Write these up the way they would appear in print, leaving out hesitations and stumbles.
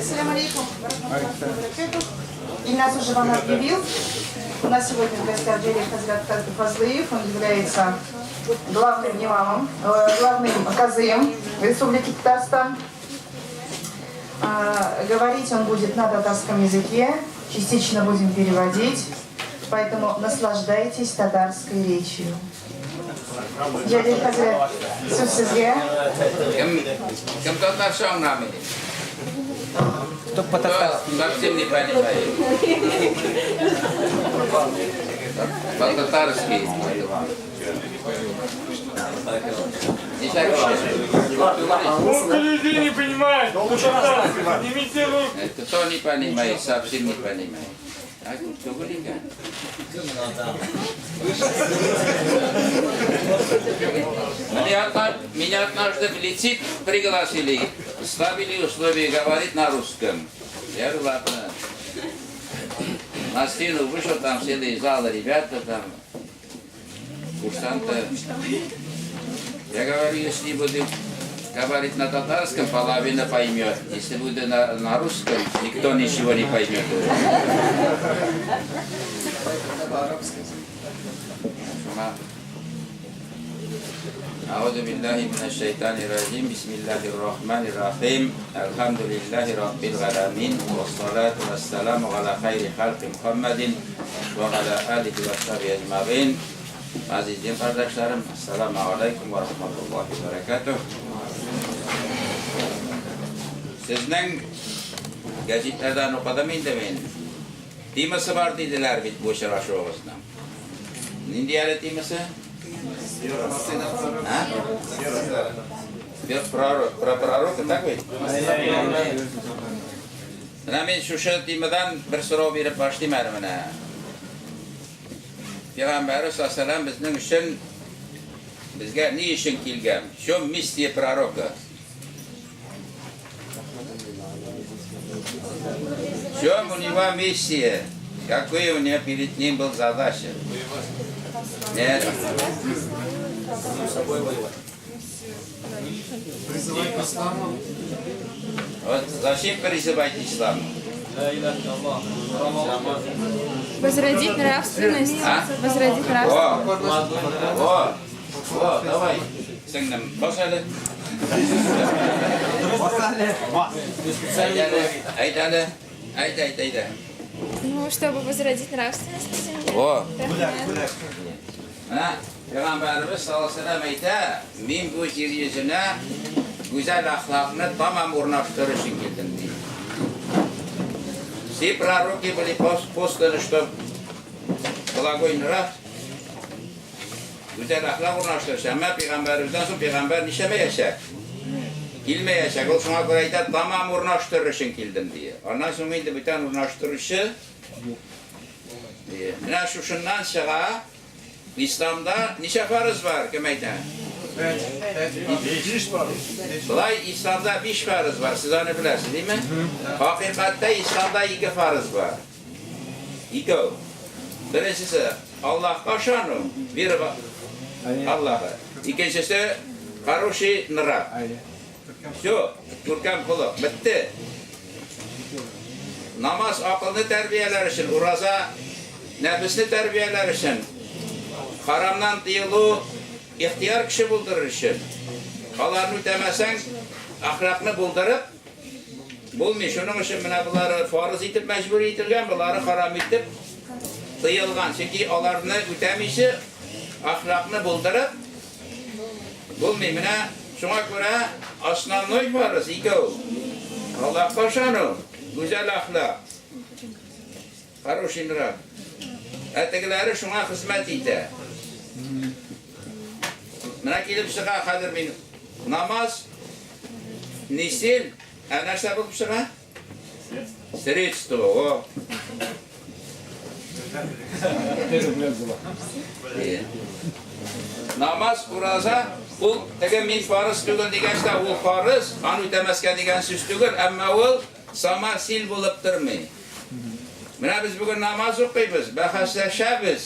Ассаляму алейкум. Ильназ уже вам объявил. У нас сегодня в гостях Джелиль Хазрат Фазлыев. Он является главным имамом, главным казыем Республики Татарстан. Говорить он будет на татарском языке, частично будем переводить, поэтому наслаждайтесь татарской речью. Җәлил хәзрәт, сүз сезгә. Кем, кем татарча аңламый? Кто по-татарски? Совсем не понимает. По-татарски. Сколько людей не понимает? Поднимите руку. Кто не понимает, совсем не понимает. А түгел икән. Меня однажды в лицей пригласили, ставили условия говорить на русском. Я говорю, ладно. На стену вышел, там целый зал, ребята там, курсанты. Я говорю, если буду говорить на татарском, половина поймет. Если буду на русском, никто ничего не поймет. Шуңа. أعوذ بالله من الشيطان الرجيم بسم الله الرحمن الرحيم الحمد لله رب العالمين والصلاة والسلام على خير خلق محمد وعلى آله وصحبه أجمعين Aziz din kardeşlerim, Esselamu Aleyküm ve Rahmetullahi ve Berekatuh. Сезнең гәзитләрдән укыдым инде мин. Темасы бар диделәр бит бу очрашуыгызның. Нинди әле темасы? А? Про пророка, так ведь? Менә мин шушы темадан бер сорау биреп башлыйм әле менә. Пәйгамбәребез саллаллаху безнең өчен безгә ни өчен килгән? В чем миссия пророка? В чем у него миссия? Какая у него перед ним была задача? Нет. Призывать к исламу. Вот зачем призывать к исламу? Возродить нравственность. А? Возродить нравственность. О, о, о, давай. Сеңлем, бас әле. Әйт әле, әйт әле. Әйт, әйт, әйт. Ну, чтобы возродить нравственность на земле. О, Рәхмәт. Менә Пәйгамбәребез саллаллаһу алейһи вәсәлләм әйтә, мин бу җир йөзенә гүзәл әхлакны тамам урнаштырыр өчен килдем, ди. Все пророки были посланы, чтобы благой нрав, гүзәл әхлак урнаштырыр. Әмма пәйгамбәребездән соң пәйгамбәр нишләмәячәк? Килмәячәк. Ул шуңа күрә әйтә, тамам урнаштырыр өчен килдем, ди. Аннан соң инде бүтән урнаштыручы ди. Менә шушыннан чыга, Исламда ничә фарыз бар, кем әйтә? Болай исламда 5 фарыз бар, сез аны беләсез, димме? Хакыйкатьтә исламда 2 фарыз бар. Икәү. Беренчесе Аллаһка ышану, вера в Аллаһа. Икенчесе хороший нрав. Все, күркәм холык, бетте. Намаз акылны тәрбияләр өчен, ураза нәфесне тәрбияләр өчен, харамнан тыелу ихтыяр кеше булдырыр өчен. Аларны үтәмәсәң, әхлакны булдырып булмый. Шуның өчен менә болары фарыз итеп мәҗбүр ителгән, болары харам итеп тыелган. Чөнки аларны үтәмичә әхлакны булдырып булмый. Менә шуңа күрә основной фарыз икәү. Аллаһка ышану, гүзәл әхлак. Хороший нрав. Ә тегеләре шуңа хезмәт итә. Менә килеп чыга хәзер мин намаз не сил, ә нәрсә булып чыга? Средство. О. Намаз, ураза, ул теге мин фарыз түгел дигәч тә, ул фарыз, аны үтәмәскә дигән сүз түгел, әмма ул сама сил булып тормый. Менә без бүген намаз укыйбыз, бәхәсләшәбез,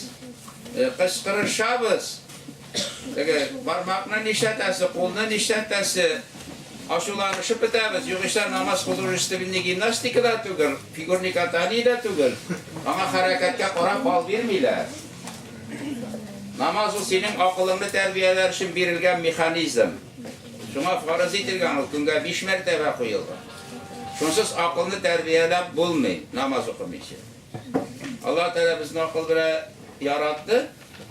кычкырышабыз. Теге бармакны нишләтәсе, кулны нишләтәсе. ачуланышып бетәбез. Югыйсә намаз художественный гимнастика да түгел, фигурный катание дә түгел. Аңа хәрәкәткә карап бал бирмиләр. Намаз ул синең акылыңны тәрбияләр өчен бирелгән механизм. Шуңа фарыз ителгән ул көнгә 5 мәртәбә куелган. Шунсыз акылны тәрбияләп булмый, намаз укымыйча. Аллаһ Тәгалә безне акыл белән яратты.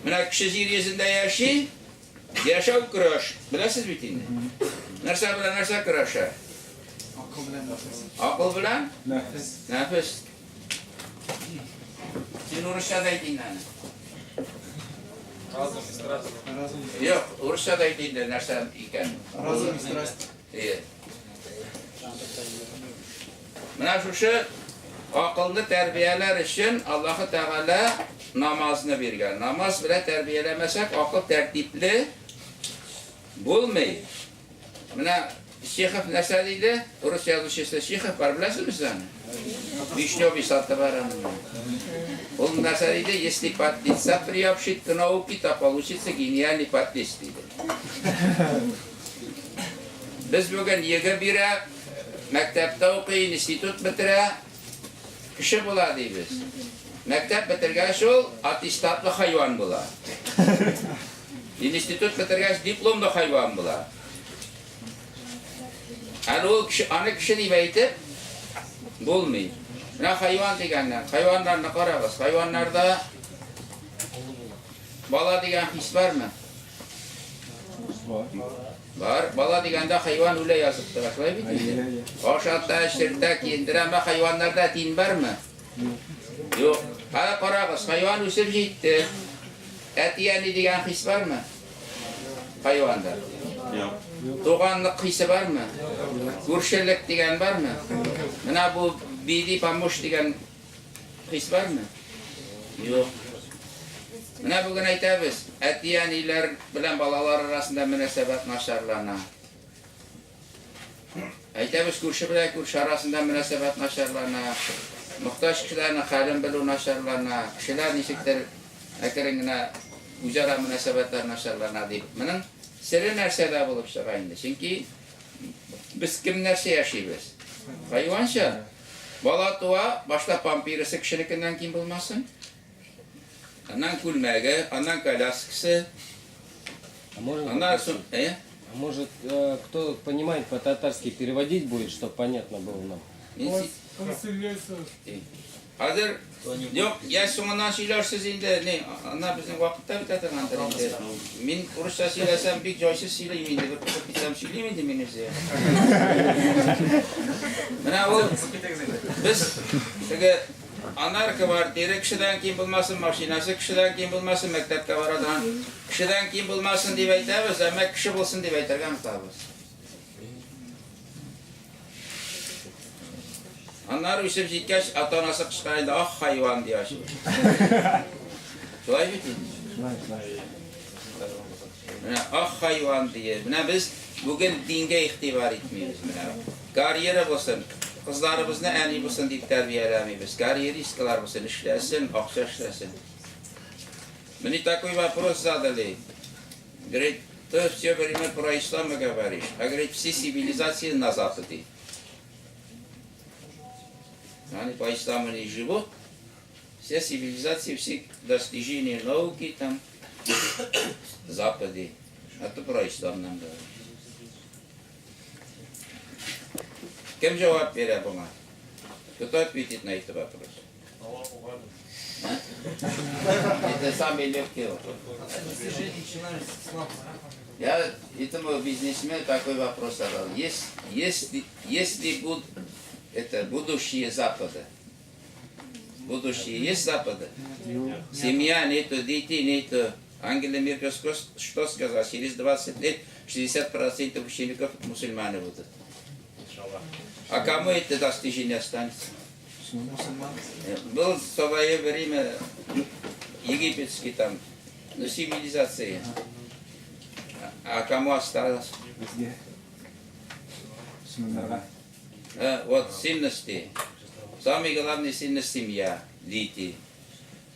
Менә кеше җир йөзендә яши, яшәү көрәш. Беләсез бит инде. Нәрсә белән нәрсә көрәшә? Акыл белән нәфес. Акыл белән? Нәфес. Нәфес. Син урысча да әйт инде аны. Разум и страсть. Разум. Юк, урысча да әйт инде нәрсә икән. Разум и страсть. Ие. Менә шушы акылны тәрбияләр өчен Аллаһы Тәгалә намазны биргән. Намаз белән тәрбияләмәсәк, акыл тәртипле булмый. Менә Чехов нәрсә диде? Урыс язучысы Чехов бар, беләсезме сез аны? Вишневый саты бар аның. Ул нәрсә диде? Если подлеца приобщить к науке, то получится гениальный подлец, диде. Без бүген ЕГЭ бирә, мәктәптә укый, институт бетерә, кеше була дибез. Мәктәп бетергәч ул аттестатлы хайван була. Институт бетергәч дипломлы хайван була. Әле ул кеше, аны кеше дип әйтеп булмый. Менә хайван дигәннән, хайваннарны карагыз. Хайваннарда бала дигән хис бармы? Бар. Бала дигәндә хайван үлә язып тора, шулай бит инде? Ашата, эчертә, киендерә, әмма хайваннарда тин бармы? Юк. Хәзер карагыз, хайван үсеп җитте. Әти-әни дигән хис бармы? Хайванда. Юк. Туганлык хисе бармы? Күршелек дигән бармы? Менә бу биди помощь дигән хис бармы? Юк. Менә бүген әйтәбез, әти-әниләр белән балалар арасында мөнәсәбәт начарлана. Әйтәбез, күрше белән күрше арасында мөнәсәбәт начарлана. Мохтаҗ кешеләрнең хәлен белү начарлана. Кешеләр ничектер әкрен генә үзара мөнәсәбәтләр начарлана дип. Моның сере нәрсәдә булып чыга инде? Чөнки без кемнәрчә яшибез? Хайванча. Бала туа, башта памперсы кешенекеннән ким булмасын. Аннан күлмәге, аннан коляскасы. А можно Аннан попросить? соң, э? А может, кто понимает по-татарски, переводить будет, чтобы понятно было нам? Мин Он, си- он свидетельствует. Хәзер юк, я соңыннан сөйләрсез инде. Ни, ана безнең вакытта бетә торгандыр инде. Мин урысча сөйләсәм бик җайсыз сөйлим инде, бер кушып китсәм сөйлим инде мин үзе. Менә ул без теге анар квартира кешедән ким булмасын, машинасы кешедән ким булмасын, мәктәпкә бара торган кешедән ким булмасын дип әйтәбез, әмма кеше булсын дип әйтергә онытабыз. Аннары үсеп җиткәч, ата-анасы кычкыра инде, ах, хайван, ди ачып. Шулай бит инде. Менә ах, хайван ди. Менә без бүген дингә игътибар итмибез. Менә карьера булсын, кызларыбызны әни булсын дип тәрбияләмибез. Карьеристкалар булсын, эшләсен, акча эшләсен. Мне такой вопрос задали. Говорит, ты все время про ислам говоришь, а говорит, все цивилизации на Западе. Они по исламу не живут. Все цивилизации, все достижения науки там в Западе. А ты про ислам нам говоришь. Кем җавап бирә моңа? Кто ответит на этот вопрос? А? Это самый легкий вопрос. Я этому бизнесмену такой вопрос задал. Если это будущее Запада, будущее есть Запада? Семья нету, детей нету. Ангела Меркель что сказала? Через 20 лет 60% учеников мусульмане будут. А кому это достижение останется? Был в свое время египетский там, ну, цивилизации. А кому осталось? Безгә. Мөселманнарга. Вот ценности. Самый главный ценность семья, дети.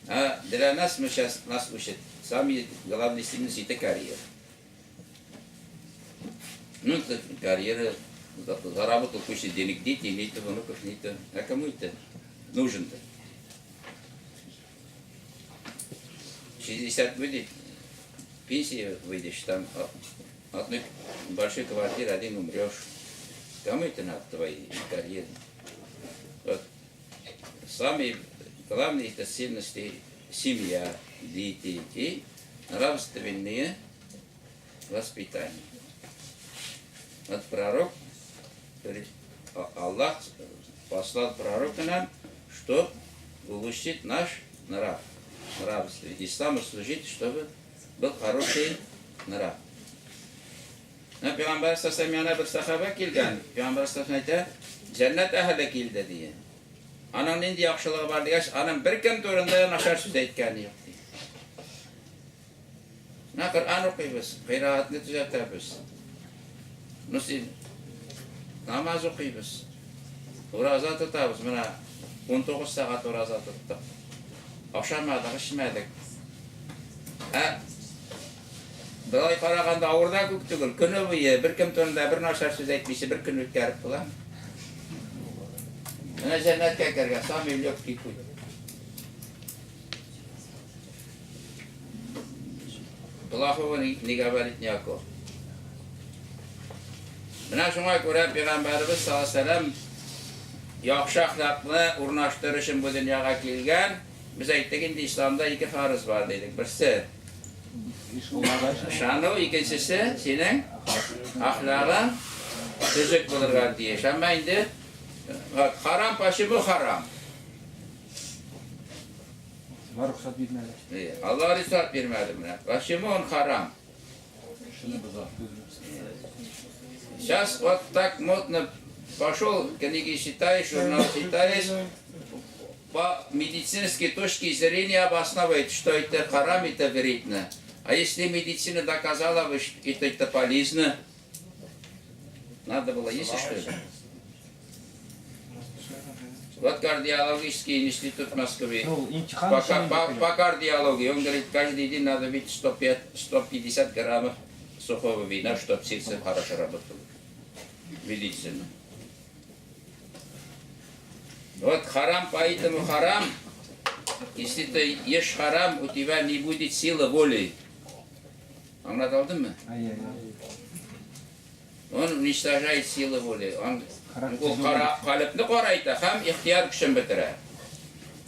А для нас, мы сейчас нас учат, самый главный ценность это карьера. Ну, это карьера. Заработал кучу денег, дети, нет внуков, нет. А кому это нужен-то? 60 будет, пенсия выйдешь, там одной большой квартиры один умрешь. Кому это надо, твои карьеры? Вот. Самые главные это ценности семья, дети и нравственные воспитание. Вот пророк, говорит, Аллах послал пророка нам, чтобы улучшить наш нрав, нравственный. Исламу служить, чтобы был хороший нрав. Менә Пәйгамбәр саллаллаһу янына бер сахаба килгән. Пәйгамбәр саллаллаһу әйтә, җәннәт әһеле килде дия. Аның нинди яхшылыгы бар дигәч, аның беркем турында начар сүз әйткәне юк ди. Менә Коръән укыйбыз, кыйраатны төзәтәбез. Ну син намаз укыйбыз. Ураза тотабыз. Менә 19 сәгать ураза тоттык. Ашамадык, эчмәдек. Ә болай караганда авыр да күп түгел. Көне буе беркем турында бер начар сүз әйтмичә бер көн үткәреп була. Менә җәннәткә кергән самый легкий путь. Плохого не говорит ни о ком. Менә шуңа күрә Пәйгамбәребез саллаллаһу алейһи вәсәлләм яхшы әхлакны урнаштырыр өчен бу дөньяга килгән. Без әйттек инде, исламда ике фарыз бар дидек. Берсе ышану, икенчесе синең әхлагың төзек булырга тиеш. Әмма инде харам почему харам? Алла рөхсәт бирмәде. Алла рөхсәт бирмәде менә. Почему он харам? Сейчас вот так модно пошел, книги читаешь, журнал читаешь, по медицинской точке зрения обосновывает, что это харам, это вредно. А если медицина доказала бы, что это полезно, надо было есть, что ли? Вот кардиологический институт Москвы. Ну, имтихан По кардиологии. Он говорит, каждый день надо пить 105, 150 граммов сухого вина, чтобы сердце хорошо работало. Медицина. Вот харам, поэтому харам. Если ты ешь харам, у тебя не будет силы воли. Аңлата алдыңмы? Он уничтожает силы воли. Он ул кара, калебне карайта һәм ихтыяр көчен бетерә.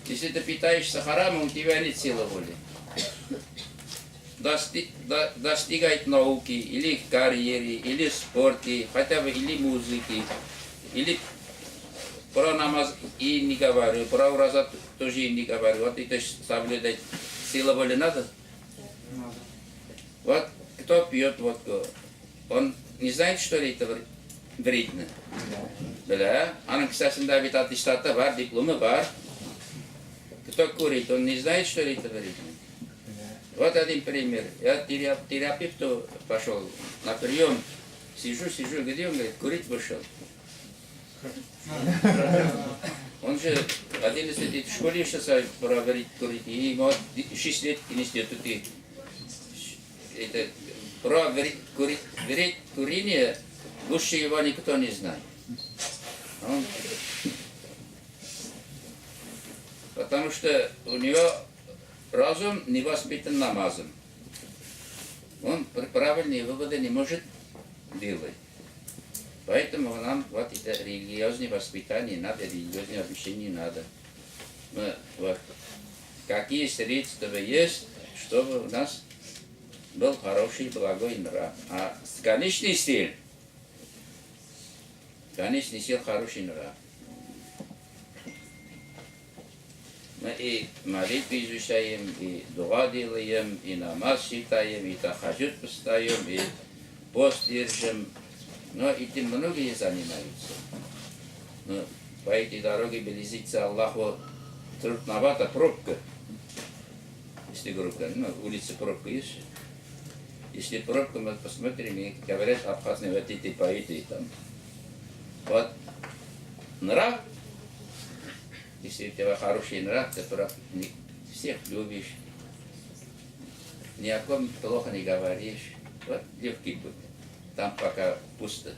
Если ты питаешься харамом, у тебя нет силы воли. Достигать науки, или карьере, или спорте, хотя бы или музыки, или про намаз и не говорю, про ураза тоже и не говорю. Вот это соблюдать сила воли надо? Надо. Вот кто пьет водку, он не знает, что ли это вредно? Белә. Аның кесәсендә бит аттестаты бар, дипломы бар. Кто курит, он не знает, что ли это вредно? Вот один пример. Я терапевту пошел на прием. Сижу, сижу, где он, говорит, курить вышел. Он же 11 лет в школе еще про курить, и ему 6 лет в институте. Это про вред, курить, вред курения лучше его никто не знает. Потому что у него разум не воспитан намазом. Он правильные выводы не может делать. Поэтому нам вот это религиозное воспитание надо, религиозное обучение надо. Мы, вот, какие средства есть, чтобы у нас был хороший, благой нрав. А конечный стиль хороший нрав. Мы и молитвы изучаем, и дуа делаем, и намаз читаем, и тахаджуд встаем, и пост держим. Но этим многие занимаются. Но по этой дороге близиться Аллаху трудновато, пробка. Если группа, ну, улица пробка есть. Если пробка, мы посмотрим, и говорят, абхазные вот эти по этой там. Вот нрав, если у тебя хороший нрав, ты всех любишь, ни о ком плохо не говоришь. Вот легкий путь. Там пока пусто.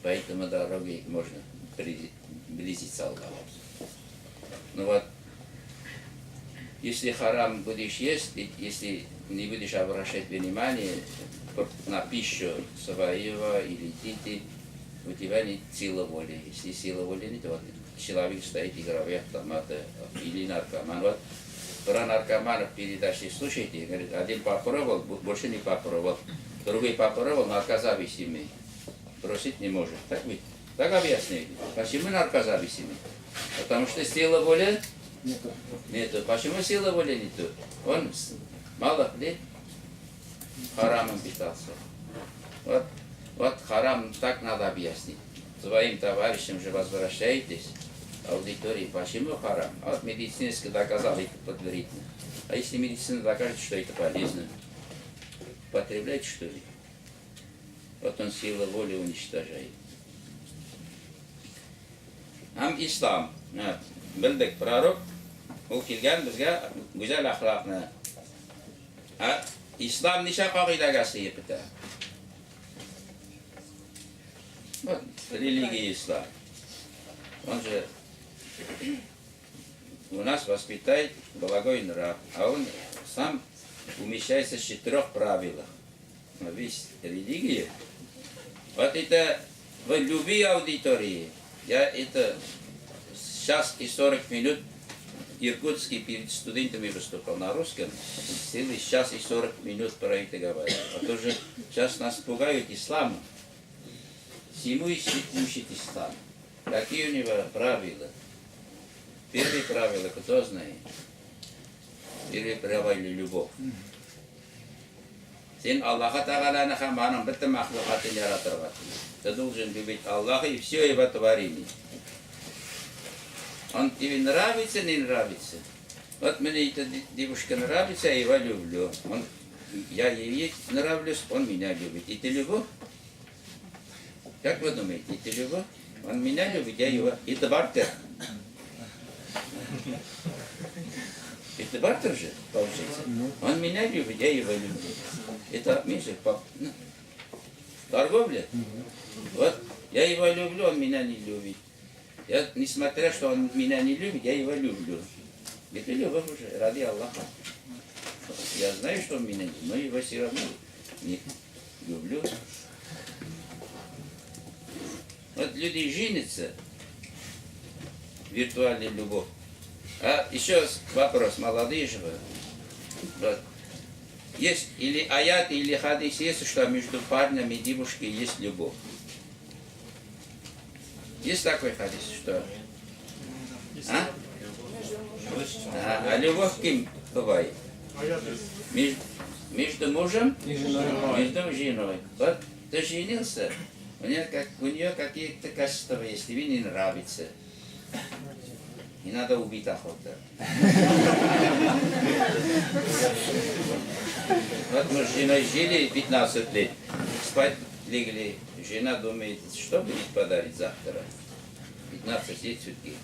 Поэтому дороге можно приблизиться Аллаху. Ну вот, если харам будешь есть, и если не будешь обращать внимание на пищу своего или дети, у тебя нет силы воли. Если силы воли нет, вот человек стоит игровые автоматы или наркоман. Вот про наркоманов передачи слушайте, говорит, один попробовал, больше не попробовал. Другой попробовал, наркозависимый. Бросить не может. Так ведь? Так объясняете. Почему наркозависимый? Потому что сила воли Нету. нету. Почему сила воли нету? Он с малых лет харамом питался. Вот харам так надо объяснить. Своим товарищам же возвращаетесь, аудитории, почему харам? А вот медицински доказал, это подтвердительно. А если медицина докажет, что это полезно, потреблять что ли? Вот он силу воли уничтожает. Һәм ислам. Менә белдек, пророк ул килгән безгә гүзәл әхлакны. Ә ислам ничә кагыйдәгә сыеп бетә? Вот религия ислам. Он же у нас воспитает благой нрав, а он сам умещается в четырех правилах. Но весь религия. Вот это в любви аудитории. Я это час и 40 минут в Иркутске перед студентами выступал на русском. Целый час и 40 минут про это говорил. А то же сейчас нас пугают исламом. Всему учит ислам. Какие у него правила? Первое правило, кто знает? Первое правило – любовь. Син Аллаһы Тәгаләне һәм аның бөтен мәхлукатын яратырга тиеш. Ты должен любить Аллаха и все его творение. Он тебе нравится, не нравится? Вот мне эта девушка нравится, я его люблю. Я ей нравлюсь, он меня любит. Это любовь? Как вы думаете, это любовь? Он меня любит, я его. Это бартер. Это бартер же, получается. Он меня любит, я его люблю. Это меньше, ну, торговля. Вот я его люблю, он меня не любит. Я, несмотря, что он меня не любит, я его люблю. Это любовь уже, ради Аллаха. Я знаю, что он меня не любит, но его все равно не люблю. Вот люди женятся, виртуальная любовь. А еще вопрос, молодые же вы. Вот. Есть или аят, или хадис есть, что между парнем и девушкой есть любовь? Есть такой хадис, что? А? А любовь кем бывает? Между мужем и женой. Между женой. Вот ты женился, у нее какие-то качества есть, тебе не нравится. Не надо убить охота. Вот мы с женой жили 15 лет. Спать легли. Жена думает, что будет подарить завтра. 15 лет все-таки.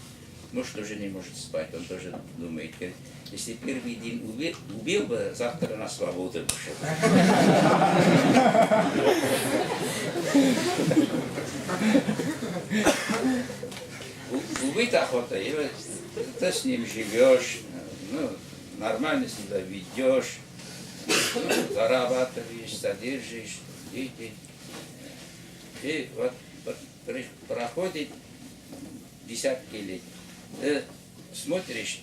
Муж тоже не может спать, он тоже думает, говорит, если первый день убил бы, завтра на свободу вышел. Убить охота, и вот ты с ним живешь, ну, нормально себя ведешь, ну, зарабатываешь, содержишь, дети. И вот проходит десятки лет. Ты смотришь,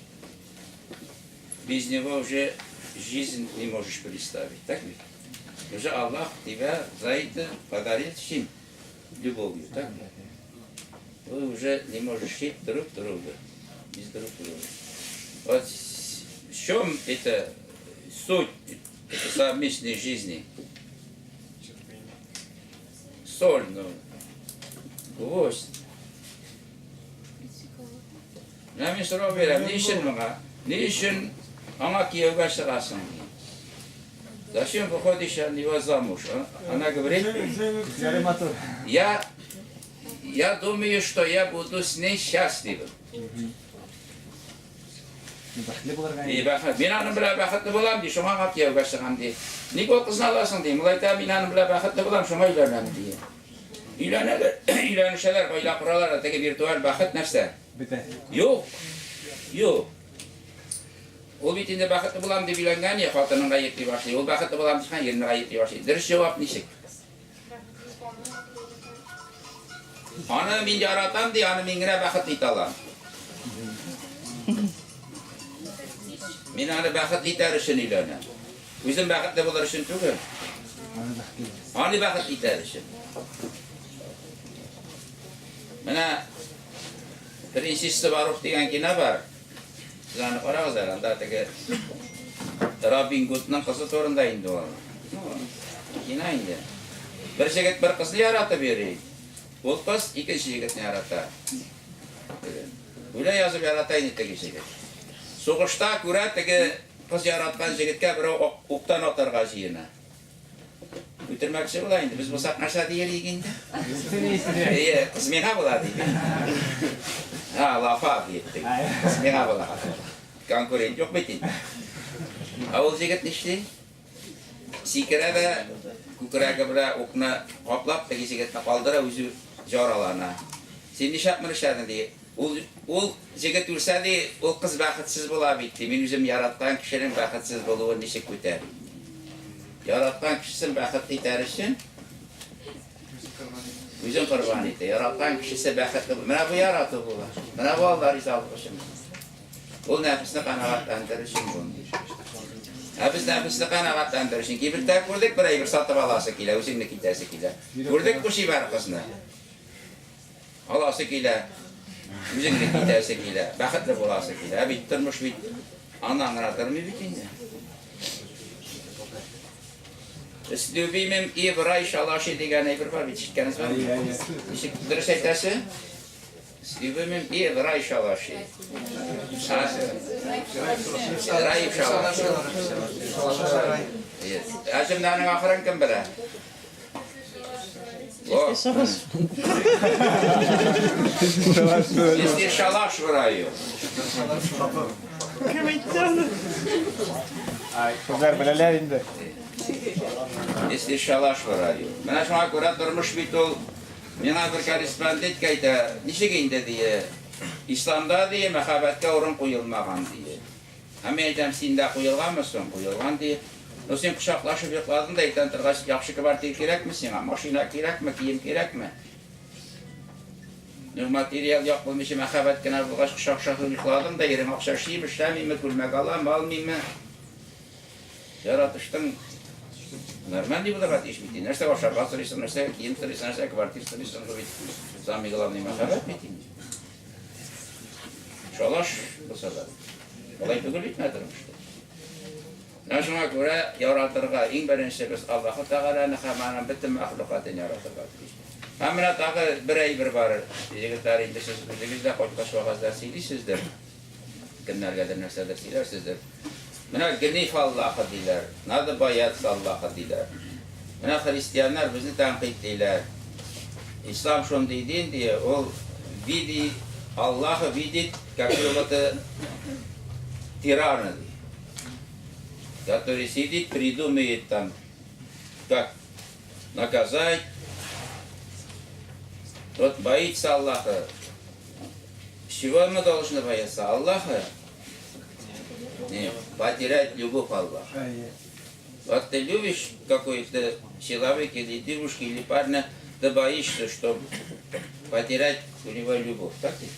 без него уже жизнь не можешь представить. Так ведь? Уже Аллах тебя за это подарил чем? Любовью. Так ведь? Вы уже не можешь жить друг друга, без друг друга. Вот в чем это суть этой совместной жизни? Соль, ну, гвоздь. Менә мин сорау бирәм, ни өчен моңа? Ни өчен аңа кияүгә чыгасың? Зачем выходишь за него замуж? Она говорит, я думаю, что я буду с ней счастливым. Бәхетле булырга. И бәхет. Мин аның белән бәхетле булам ди, шуңа аңа кияүгә чыгам ди. Ник ул кызны аласың ди? Ул әйтә, мин аның белән бәхетле булам, шуңа өйләнәм ди. Өйләнәләр, өйләнешәләр, гаилә коралар, ә теге виртуаль бәхет нәрсә? Бетә. Юк. Юк. Ул бит инде бәхетле булам дип өйләнгән, я хатынын гаепли башлый. Ул бәхетле булам дигән ирен гаепли башлый. Дөрес җавап ничек? Аны мин яратам ди, аны мин генә бәхетле итә алам. Мин аны бәхетле итәр өчен өйләнәм. Үзем бәхетле булыр өчен түгел. Аны бәхетле итәр өчен. Менә Принцесса Варух дигән кино бар. Сез аны карагыз әле, анда теге Робин Гудның кызы турында инде ул. Ну, кино инде. Бер җегет бер кызны яратып йөри. Ул кыз икенче җегетне ярата. Үлә язып ярата инде теге җегет. Сугышта күрә теге кыз яраткан җегеткә берәү уктан атарга җыена. Үтермәкче була инде. Без булсак нәрсә дияр идек инде? Әйе, кыз миңа була диде. Ха, лафа диеттек. Кыз миңа була. Конкурент юк бит инде. Ә ул җегет нишли? Сикерә дә күкрәге белән укны каплап, теге җегетне калдыра, үзе жаралана. Син нишләп моны эшләдең, ди. Ул, ул җегет үлсә, ди, ул кыз бәхетсез була бит, ди. Мин үзем яраткан кешенең бәхетсез булуын ничек күтәрим? Яраткан кешесен бәхетле итәр өчен үзен корбан итә. Яраткан кешесе бәхетле. Менә бу ярату була. Менә бу Алла ризалыгы өчен. Ул нәфесне канәгатьләндерер өчен бу. Ә без нәфесне канәгатьләндерер өчен кибеттә күрдек, бер әйбер сатып аласы килә, үзеңне китәсе килә. Күрдек бу чибәр кызны. Аласы килә, үзеңне китәсе килә, бәхетле буласы килә. Ә бит тормыш бит аннан гына тормый бит инде. С любимым и в рай шалаши дигән әйбер бар бит, ишеткәнегез бармы? Ничек дөрес әйтәсе? С любимым и в рай шалаши. Рай шалаши. Ә җөмләнең ахырын кем белә? Если шалаш в раю. Кем әйтте аны? Кызлар беләләр инде. Если шалаш в раю. Менә шуңа күрә тормыш бит ул миңа бер корреспондентка әйтә, ничек инде дие, исламда дие мәхәббәткә урын куелмаган дие. Ә мин әйтәм, синдә куелганмы соң? Куелган, ди. Ну, син кочаклашып йокладың да, иртән торгач, яхшы квартира кирәкме сиңа? Машина кирәкме? Кием кирәкме? Ну, материал як булмыйча, мәхәббәт кенә булгач, кочаклашып йокладың да, ирең акча эшлиме, эшләмиме, күлмәк аламы, алмыймы? Яратыштың. Нормальный булырга тиеш бит. Нәрсә ашарга сорыйсың, нәрсә кием сорыйсың, нәрсә квартира сорыйсың, бу бит самый главный мәхәббәт бит инде. Шалаш булса да. Алай түгел бит менә тормышта. Менә шуңа күрә яратырга иң беренче без Аллаһы Тәгаләне һәм аның бөтен мәхлукатын яратырга тиеш. Һәм менә тагы бер әйбер бар, егетләр, инде сез үзегез дә кайткач вәгазьләр сөйлисездер. Кемнәргәдер нәрсәдер сөйләрсездер. Менә гнев Аллаһы диләр, надо бояться Аллаһы диләр. Менә христианнар безне тәнкыйтьлиләр. Ислам шундый дин ди, ул види Аллаһы видит какого-то тирана ди, который сидит, придумает там, как наказать. Вот боится Аллаха. Чего мы должны бояться? Аллаха? Нет, потерять любовь Аллаха. Вот ты любишь какой-то человека или девушку, или парня, ты боишься, что потерять у него любовь. Так ведь?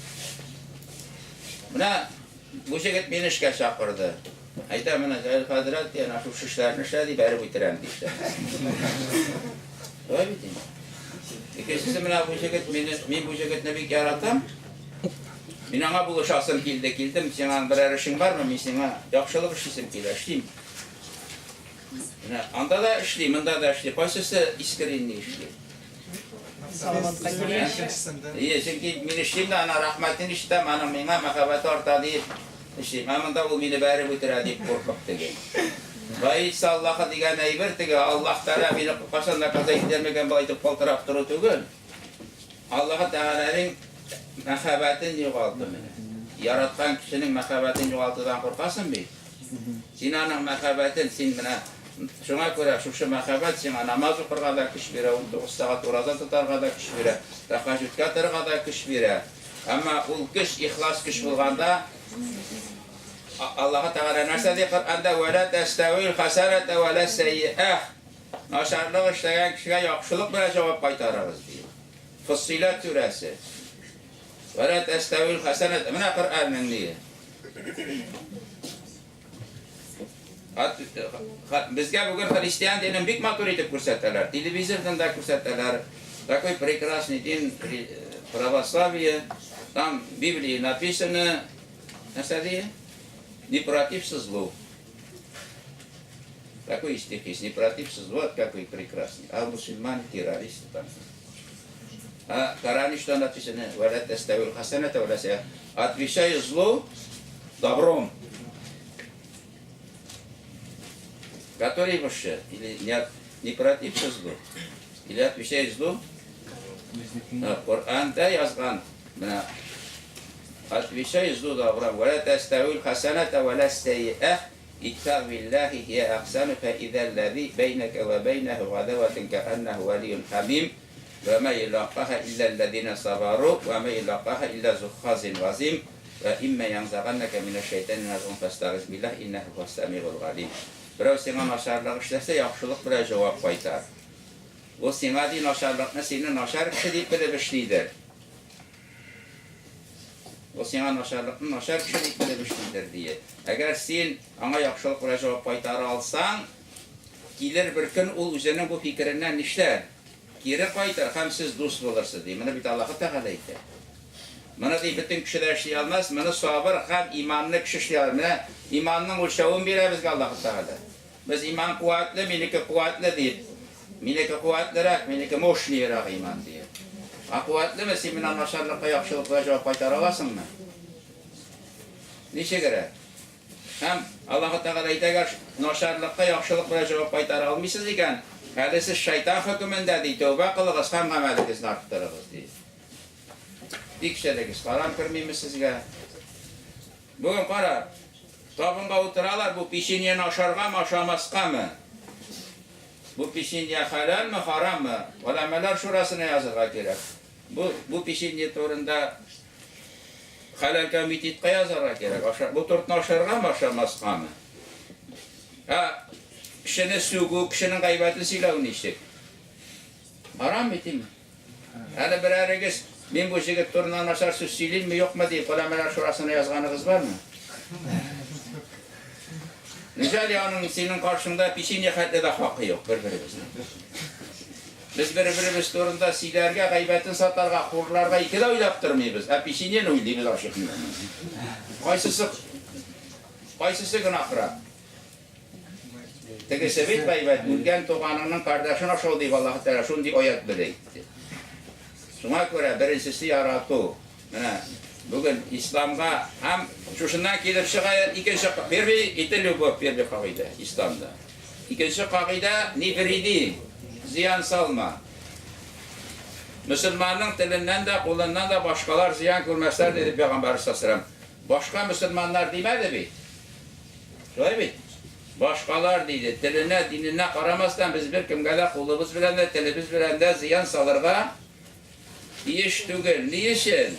Менә бу җегет мине эшкә чакырды. Әйтә, менә Җәлил хәзрәт, ди, әнә шушы эшләрне эшлә, ди, бәреп үтерәм, ди. Шулай бит инде. Икенчесе менә бу җегет мине, мин бу җегетне бик яратам. Мин аңа булышасым килде, килдем, сиңа берәр эшең бармы, мин сиңа яхшылык эшлисем килә, эшлим. Менә анда да эшли, монда да эшли. Кайсысы искренне эшли? Ие, чөнки мин эшлим дә, аның рәхмәтен ишетәм, аның миңа мәхәббәте арта дип эшлим. Ә монда ул мине бәреп үтерә дип куркып теге. Боится Аллаха дигән әйбер теге, Аллаһ Тәгалә мине кайчан наказать итәр микән, болай итеп калтырап тору түгел. Аллаһ Тәгаләнең мәхәббәтен югалту менә. Яраткан кешенең мәхәббәтен югалтудан куркасың бит. Син аның мәхәббәтен, син менә Шуңа күрә шушы мәхәббәт сиңа намаз укырга да көч бирә, 19 сәгать ураза тотарга да көч бирә, тәһәҗҗүдкә торырга да көч бирә. Әмма ул көч ихлас көч булганда, Аллаһы Тәгалә нәрсә ди Коръәндә? Вә лә тәстәвил хәсәнәтә вә лә сәйиәх. Начарлык эшләгән кешегә яхшылык белән җавап кайтарыгыз ди. Фуссиләт сүрәсе. Вә лә тәстәвил хәсәнәтә. Менә Коръәннең ние. Безгә бүген христиан динен бик матур итеп күрсәтәләр. Телевизордан да күрсәтәләр. Такой прекрасный дин православие. Там в Библии написано, нәрсә ди? Не протився злу. Такой стих есть, не протився злу, вот какой прекрасный. А мусульмане террористы там. А в Коране что написано? Валя таставил хасаната валя сая. Отвечай злу добром. Который выше? Или не, не протився злу? Или отвечай злу? Коранда язган. Менә отвечай злу добром. Валя таставил хасаната валя сәйиә. Идфа биллахи хия ахсану фа иза аллази бәйнәкә вә бәйнәһу гадаватун кәәннәһу вәлиюн хамим вә мә юлаккаһа илля аллазина сабару вә мә юлаккаһа илля зу хазин газим вә имма янзаганнәкә минәш шәйтани назгун фәстәгыйз биллаһ иннәһу һуәс сәмигул галим. Берәү сиңа начарлык эшләсә, яхшылык белән җавап кайтар. Ул сиңа ди начарлыкны сине начар кеше дип белеп эшлидер. Ул сиңа начарлыкны начар кеше дип белеп эшлидер, дие. Әгәр син аңа яхшылык белән җавап кайтара алсаң, килер бер көн ул үзенең бу фикереннән нишләр? Кире кайтыр һәм сез дус булырсыз, ди. Моны бит Аллаһы Тәгалә әйтә. Моны ди бөтен кеше дә эшли алмас, моны сабыр һәм иманлы кеше эшли ала. Менә иманның үлчәвен бирә безгә Аллаһы Тәгалә. Без иман куәтле, минеке куәтле дип. Минеке куәтлерәк, минеке мощныйрак иман диеп. Ә куәтлеме, син менә начарлыкка яхшылык белән җавап кайтара аласыңмы? Ничегрәк? Һәм Аллаһы Тәгалә әйтә, әгәр начарлыкка яхшылык белән җавап кайтара алмыйсыз икән, әле сез шайтан хөкемендә, ди, тәүбә кылыгыз һәм гамәлегезне арттырыгыз, ди. Тикшерегез, харам кермиме сезгә? Бүген кара, табынга утыралар, бу печеньены ашаргамы, ашамаскамы? Бу печенье хәләлме, хараммы? Голәмәләр шурасына язырга кирәк. Бу, бу печенье турында хәләл комитетка язарга кирәк. Аша, бу тортны ашаргамы, ашамаскамы? Ә кешене сүгү, кешенең гайбәтен сөйләү ничек? Харам бит инде. Әле берәрегез, мин бу җегет турында начар сүз сөйлимме, юкмы дип, голәмәләр шурасына язганыгыз бармы? Ничәли аның синең каршыңда печенье хәтле дә хакы юк бер-беребезнең. Без бер-беребез турында сөйләргә, гайбәтен сатарга, хурларга ике дә уйлап тормыйбыз, ә печеньены уйлыйбыз ачык. Кайсысы кайсысы гөнаһрак? Тегесе бит гайбәт, үлгән туганыңның кардәшен ашау дип Аллаһы Тәгалә шундый аят белән әйтте. Шуңа күрә беренчесе ярату. Менә бүген исламга һәм шушыннан килеп чыга икенче первый это любовь, первый кагыйдә исламда. Икенче кагыйдә не вреди, зыян салма. Мөселманның теленнән дә, кулыннан да башкалар зыян күрмәсләр диде Пәйгамбәрбез саллаллаһу алейһи ва сәлләм. Башка мөселманнар димәде бит. Шулай бит? Башкалар, диде, теленә, диненә карамастан, без беркемгә дә кулыбыз белән дә, телебез белән дә зыян салырга тиеш түгел. Ни өчен?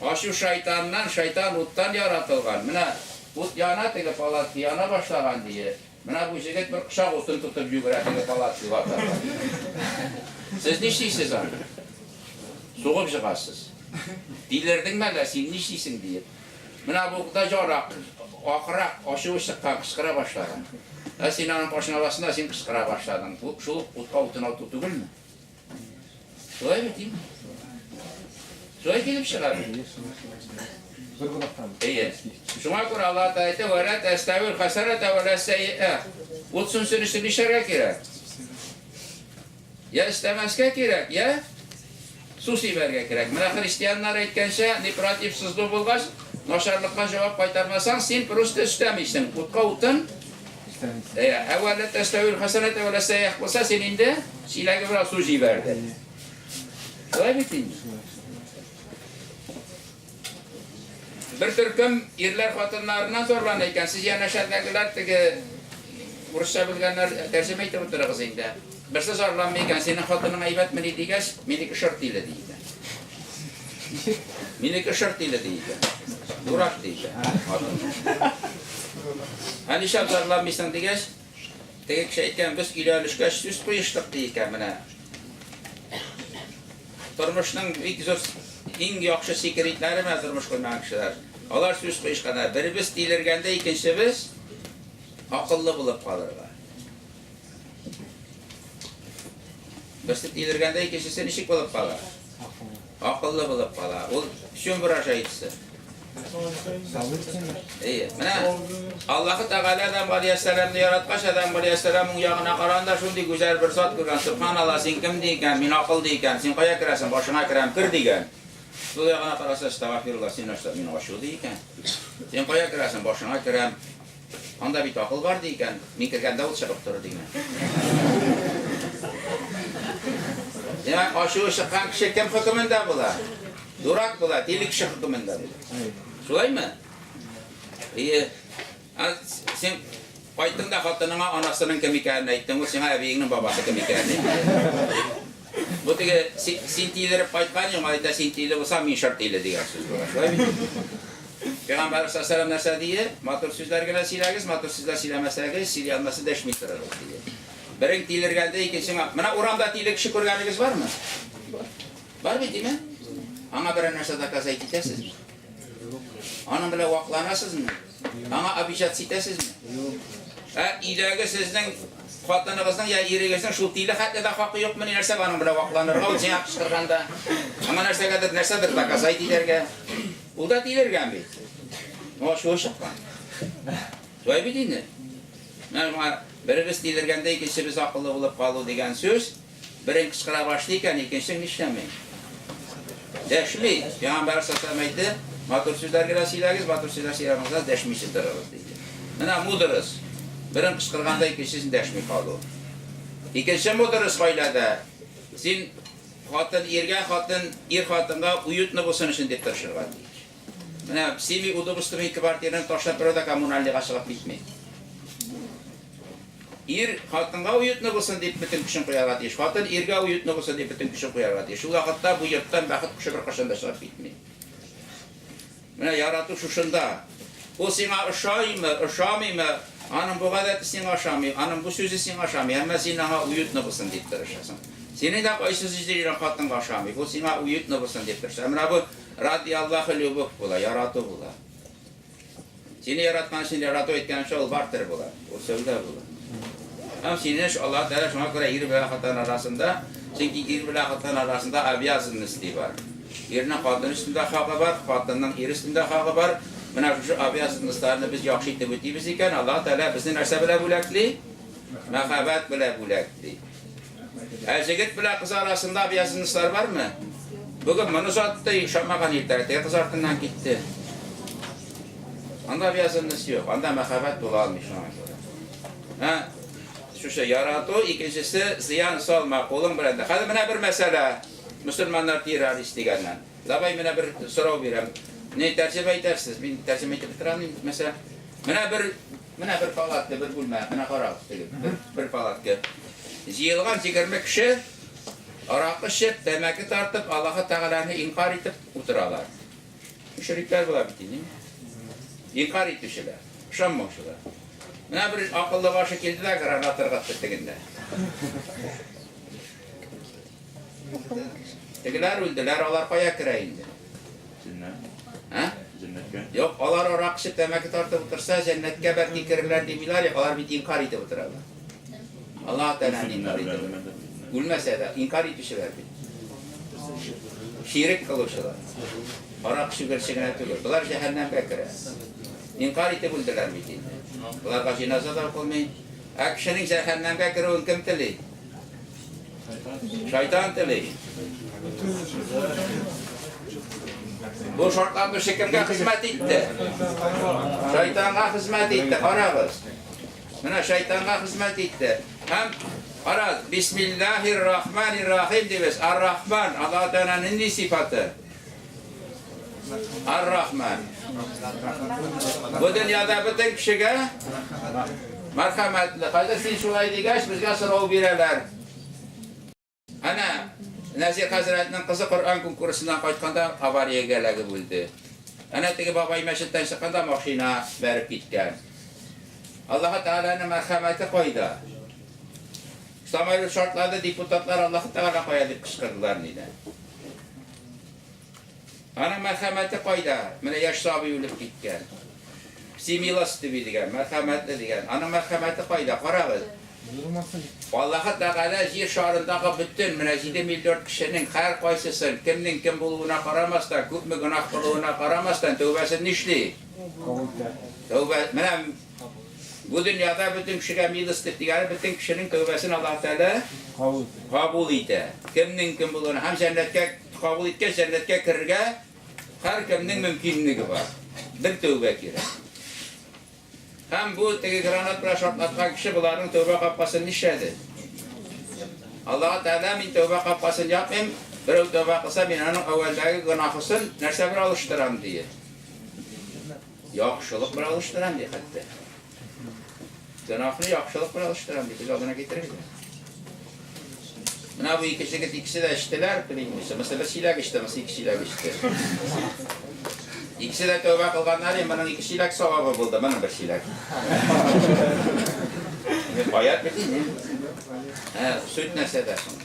Ачу шайтаннан, шайтан уттан яратылган. Менә ут яна, теге палатка яна башлаган, дие. Менә бу җегет бер кочак утын тотып йөгерә теге палаткага таба. Сез нишлисез аны? Сугып җыгасыз. Тилердеңме әллә, син нишлисең, диеп. Менә бу да җарак, акырак, ачуы чыккан, кычкыра башлаган. Ә син аның каршына бассың да, син кычкыра башладың. Бу шул ук утка утын ату түгелме? Шулай бит, дим. Шулай килеп чыга бит. Бер гөнаһтан. Әйе. Шуңа күрә Аллаһ Тәгалә әйтә, "Вә лә тәстәвил хәсәнәтә вә лә сәйиә". Ут сүнсен өчен нишләргә кирәк? Я эшләмәскә кирәк, я су сибәргә кирәк. Менә христианнар әйткәнчә, не против сызлу булгач, начарлыкка җавап кайтармасаң, син просто өстәмисең. Утка утын. Әйе, әүвәле тәстәвил хәсәнәт, әүвәле сәях булса, син инде чиләге белән су җибәрдең. Шулай бит инде. Бер төркем ирләр хатыннарыннан зарлана икән, сез янәшәдәгеләр теге Урысча белгәннәр тәрҗемә итеп утырыгыз инде. Берсе зарланмый икән, синең хатының әйбәтмени дигәч, минеке шыр тиле ди икән. Минеке шыр тиле ди икән. Дурак ди икән. Хатын. Ә нишләп зарланмыйсың дигәч, теге кеше әйткән, без өйләнешкәч сүз куештык ди икән менә. Тормышның бик зур, иң яхшы секретлары менә тормыш куймаган кешеләр. Алар сүз куешканнар. Беребез тилергәндә, икенчебез акыллы булып калырга. Берсе тилергәндә, икенчесе ничек булып кала? Акыллы булып кала. Ул в чем выражается? Әйе. Менә Аллаһы Тәгалә Адам галәйһиссәламны яраткач, Адам галәйһиссәлам уң ягына караганда шундый гүзәл бер зат күргән. Субханалла, син кем ди икән? Мин акыл ди икән. Син кая керәсең? Башыңа керәм, кер дигән. Сул ягына караса, әстәгафирулла, син нәрсә? Мин ачу ди икән. Син кая керәсең? Башыңа керәм. Анда бит акыл бар ди икән. Мин кергәндә ул чыгып торыр дигән. Димәк, ачуы чыккан кеше кем хөкемендә була? Дурак була, тиле кеше хөкемендә була. Шулаймы? Ие. Син кайттың да хатыныңа анасының кем икәнен әйттең, ул сиңа әбиеңнең бабасы кем икәнен әйтте. Бу теге син тилереп кайткан юк, әйтә син тиле булсаң, мин шыр тиле дигән сүз була. Шулай бит? Пәйгамбәр саллаллаху нәрсә дие? Матур сүзләр генә сөйләгез, матур сүзләр сөйләмәсәгез, сөйли алмаса дәшми торыгыз дие. Берең тилергәндә икенчең Менә урамда тиле кеше күргәнегез бармы? Бар бит, димә? Аңа берәр нәрсә доказать итәсезме? Аның белән вакланасызмы? Аңа обижаться итәсезме? Ә өйдәге сезнең хатыныгызның я ирегезнең шул тиле хәтле дә хакы юкмыни нәрсәгә аның белән вакланырга, ул сиңа кычкырганда? Аңа нәрсәгәдер нәрсәдер доказать итәргә? Ул да тилергән бит. Моңа ачуы чыккан. Шулай бит инде. Менә шуңа беребез тилергәндә икенчебез акыллы булып калу дигән сүз, берең кычкыра башлый икән, икенчең нишләми? Дәшми. Пәйгамбәр саллаллаху әйтте, матур сүзләр генә сөйләгез, матур сүзләр сөйләмәсәгез, дәшмичә торыгыз, диде. Менә мудрыс. Берең кычкырганда икенчесен дәшми калу. Икенче мудрыс гаиләдә син хатын иргә, хатын ир хатынга уютно булсын өчен дип тырышырга тиеш. Менә всеми удобствами квартираны ташлап берәү дә коммунальныйга чыгып китми. Ир хатынга уютно булсын дип бөтен көчен куярга тиеш. Хатын иргә уютно булсын дип бөтен көчен куярга тиеш. Шул вакытта бу йорттан бәхет кошы беркайчан да чыгып китми. Менә ярату шушында. Ул сиңа ошаймы, ошамыймы, аның бу гадәте сиңа ошамый, аның бу сүзе сиңа ошамый, әмма син аңа уютно булсын дип тырышасың. Синең дә кайсы сүзе хатынга ошамый, ул сиңа уютно булсын дип тырыша. Менә бу ради Аллаһы любовь була, ярату була. Сине яраткан өчен ярату әйткәнчә ул бартер була, ул сәүдә була. Һәм сине Аллаһ Тәгалә шуңа күрә ир белән хатын арасында, чөнки ир белән хатын арасында обязанности бар. Ирнең хатын өстендә хакы бар, хатынның ир өстендә хакы бар. Менә шушы обязанностьларны без яхшы итеп үтибез икән, Аллаһ Тәгалә безне нәрсә белән бүләкли? Мәхәббәт белән бүләкли. Ә җегет белән кыз арасында обязанностьлар бармы? Бүген моны сатты, ошамаган иртәгә теге кыз артыннан китте. Анда обязанность юк, анда мәхәббәт була алмый шуңа күрә. Ә, шушы ярату, икенчесе зыян салма кулың белән дә. Хәзер менә бер мәсьәлә, мөселманнар террорист дигәннән. Давай менә бер сорау бирәм. Не тәрҗемә итәрсез? Мин тәрҗемә итеп бетерә алмыйм. Мәсәлән, менә бер менә бер палатка, бер бүлмә, менә карагыз, теге бер палатка. Җыелган 20 кеше аракы эчеп, тәмәке тартып, Аллаһы Тәгаләне инкар итеп утыралар. Мөшрикләр була бит инде. Инкар итүчеләр, ышанмаучылар. Менә бер акыллы башы килде дә граната ыргытты тегендә. Тегеләр үлделәр, алар кая керә инде? Җәннәт. Ә? Җәннәткә. Юк, алар арак эчеп, тәмәке тартып утырса, җәннәткә бәлки керерләр димиләр, юк, алар бит инкар итеп утыралар. Аллаһ Тәгаләне инкар итеп. Үлмәсә дә, инкар итүчеләр бит. Ширек кылучылар. Арак эчүгерче генә түгел. Болар җәһәннәмгә керә. Инкар итеп үлделәр бит инде. Боларга җиназа да укылмый. Ә кешенең җәһәннәмгә керүен кем тели? Шайтан тели. Бу шартлатучы кемгә хезмәт итте? Шайтанга хезмәт итте, карагыз. Менә шайтанга хезмәт итте. Һәм кара, бисмиллаһир рахманир рахим дибез. Ар-Рахман, Аллаһ Тәгаләнең нинди сифаты? Ар-Рахман. Бу дөньяда бөтен кешегә Мәрхәмәтле. Хәзер син шулай дигәч, безгә сорау бирәләр. Әнә, Нәзир хәзрәтнең кызы Коръән конкурсыннан кайтканда авариягә эләгеп үлде. Әнә теге бабай мәчеттән чыкканда машина бәреп киткән. Аллаһы Тәгаләнең мәрхәмәте кайда? Самолет шартлады, депутатлар Аллаһы Тәгалә кая дип кычкырдылар нидән. Аның мәрхәмәте кайда? Менә яшь сабый үлеп киткән. Всемилостивый дигән, мәрхәмәтле дигән. Аның мәрхәмәте кайда? Карагыз. Аллаһы Тәгалә җир шарындагы бөтен менә 7 миллиард кешенең һәркайсысын, кемнең кем булуына карамастан, күпме гөнаһ кылуына карамастан, тәүбәсен нишли? Тәүбә, менә бу дөньяда бөтен кешегә милостив дигәне бөтен кешенең тәүбәсен Аллаһы Тәгалә кабул итә. Кемнең кем булуына һәм җәннәткә кабул иткәч, җәннәткә керергә һәркемнең мөмкинлеге бар. Бер тәүбә кирәк. Һәм бу теге гранат белән шартлаткан кеше боларның тәүбә капкасын нишләде? Аллаһ Тәгалә мин тәүбә капкасын япмыйм, берәү тәүбә кылса, мин аның әүвәлдәге гөнаһысын нәрсә белән алыштырам, ди. Яхшылык белән алыштырам, ди хәтта. Гөнаһны яхшылык белән алыштырам, ди, күз алдына китерегез. Менә бу ике җегет икесе дә эчтеләр, белмим, мысы бер чиләк эчте, мысы ике чиләк эчте. Икесе дә тәүбә кылганнар, инде моның ике чиләк савабы булды, моның бер чиләк. Аят бит инде. Ә, суть нәрсәдә соң?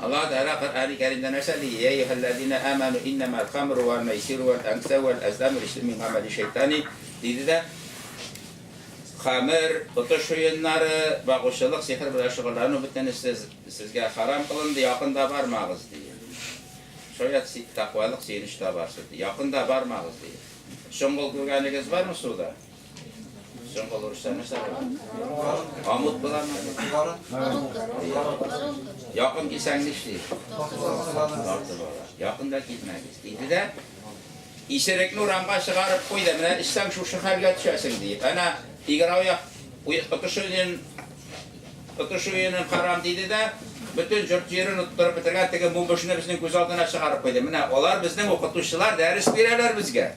Аллаһ Тәгалә Коръәни Кәримдә нәрсә ди? Я әйюһәлләзина аману иннамал хамру вал майсиру вал ансабу вал азламу риҗсун мин гамали шайтани диде дә Хәмер, отыш уеннары, багучылык, сихер белән шөгыльләнү бөтенесе сезгә харам кылынды, якын да бармагыз, ди. Шаять тәкъвалык сөенеч табарсыз, ди. Якын да бармагыз, ди. Чоңгыл күргәнегез бармы суда? Чоңгыл урысча нәрсә була? Амут буламы? Якын килсәң нишли? Тартып ала. Якын да килмәгез, диде дә, Исерекне урамга чыгарып куй да, менә эчсәң шушы хәлгә төшәсең, диеп. Әнә игровая отыш уенын, отыш уенын харам диде дә, бөтен җорт-җирен оттырып бетергән теге бомбышны безнең күз алдына чыгарып куйды. Менә алар безнең укытучылар дәрес бирәләр безгә.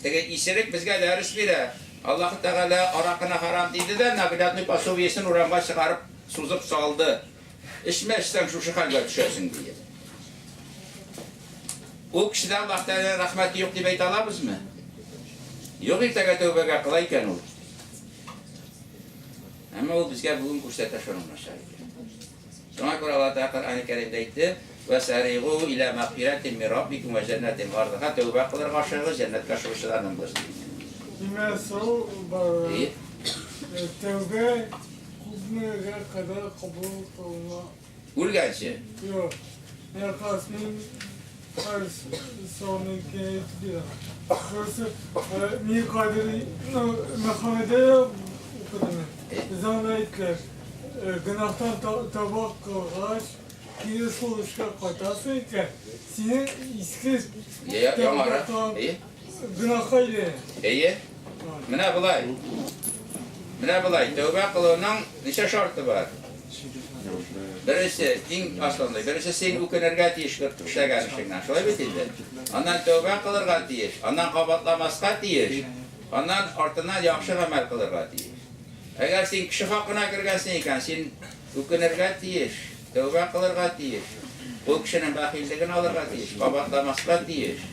Теге исерек безгә дәрес бирә. Аллаһы Тәгалә аракыны харам диде дә, наглядный пособиесен урамга чыгарып сузып салды. Эчмә, эчсәң шушы хәлгә төшәсең, диеп. Ул кешедә Аллаһ Тәгаләнең рәхмәте юк дип әйтә алабызмы? Юк, иртәгә тәүбәгә кыла икән ул. Әмма ул безгә бүген күрсәтә шуның начар икән. Шуңа күрә Аллаһ Тәгалә Коръәни Кәримдә әйтте: "Вә саригу иля мәгъфиратин мин раббикум вә җәннәтин гардыха" Тәүбә кылырга ашыгыгыз, җәннәткә ашыгучыларның берсе. Димәк, сорау бар. Тәүбә күпмегә кадәр кабул кылына? Үлгәнче. Юк. Якас мин хәл сорауны әйтеп бирәм. Берсе, мин кадер, ну, Мөхәммәдә укыдым мин. Без анда әйттеләр, гөнаһтан тәүбә кылгач, кире шул эшкә кайтасың икән, синең иске Яңара. Гөнаһка әйләнә. Әйе. Менә болай. Менә болай. Тәүбә кылуның ничә шарты бар? Беренче, иң основной, беренче син үкенергә тиеш эшләгән эшеңнән. Шулай бит инде. Аннан тәүбә кылырга тиеш, аннан кабатламаска тиеш, аннан артыннан яхшы гамәл кылырга тиеш. Әгәр син кеше хакына кергәнсең икән, син үкенергә тиеш, тәүбә кылырга тиеш. Ул кешенең бәхиллеген алырга тиеш, кабатламаска тиеш.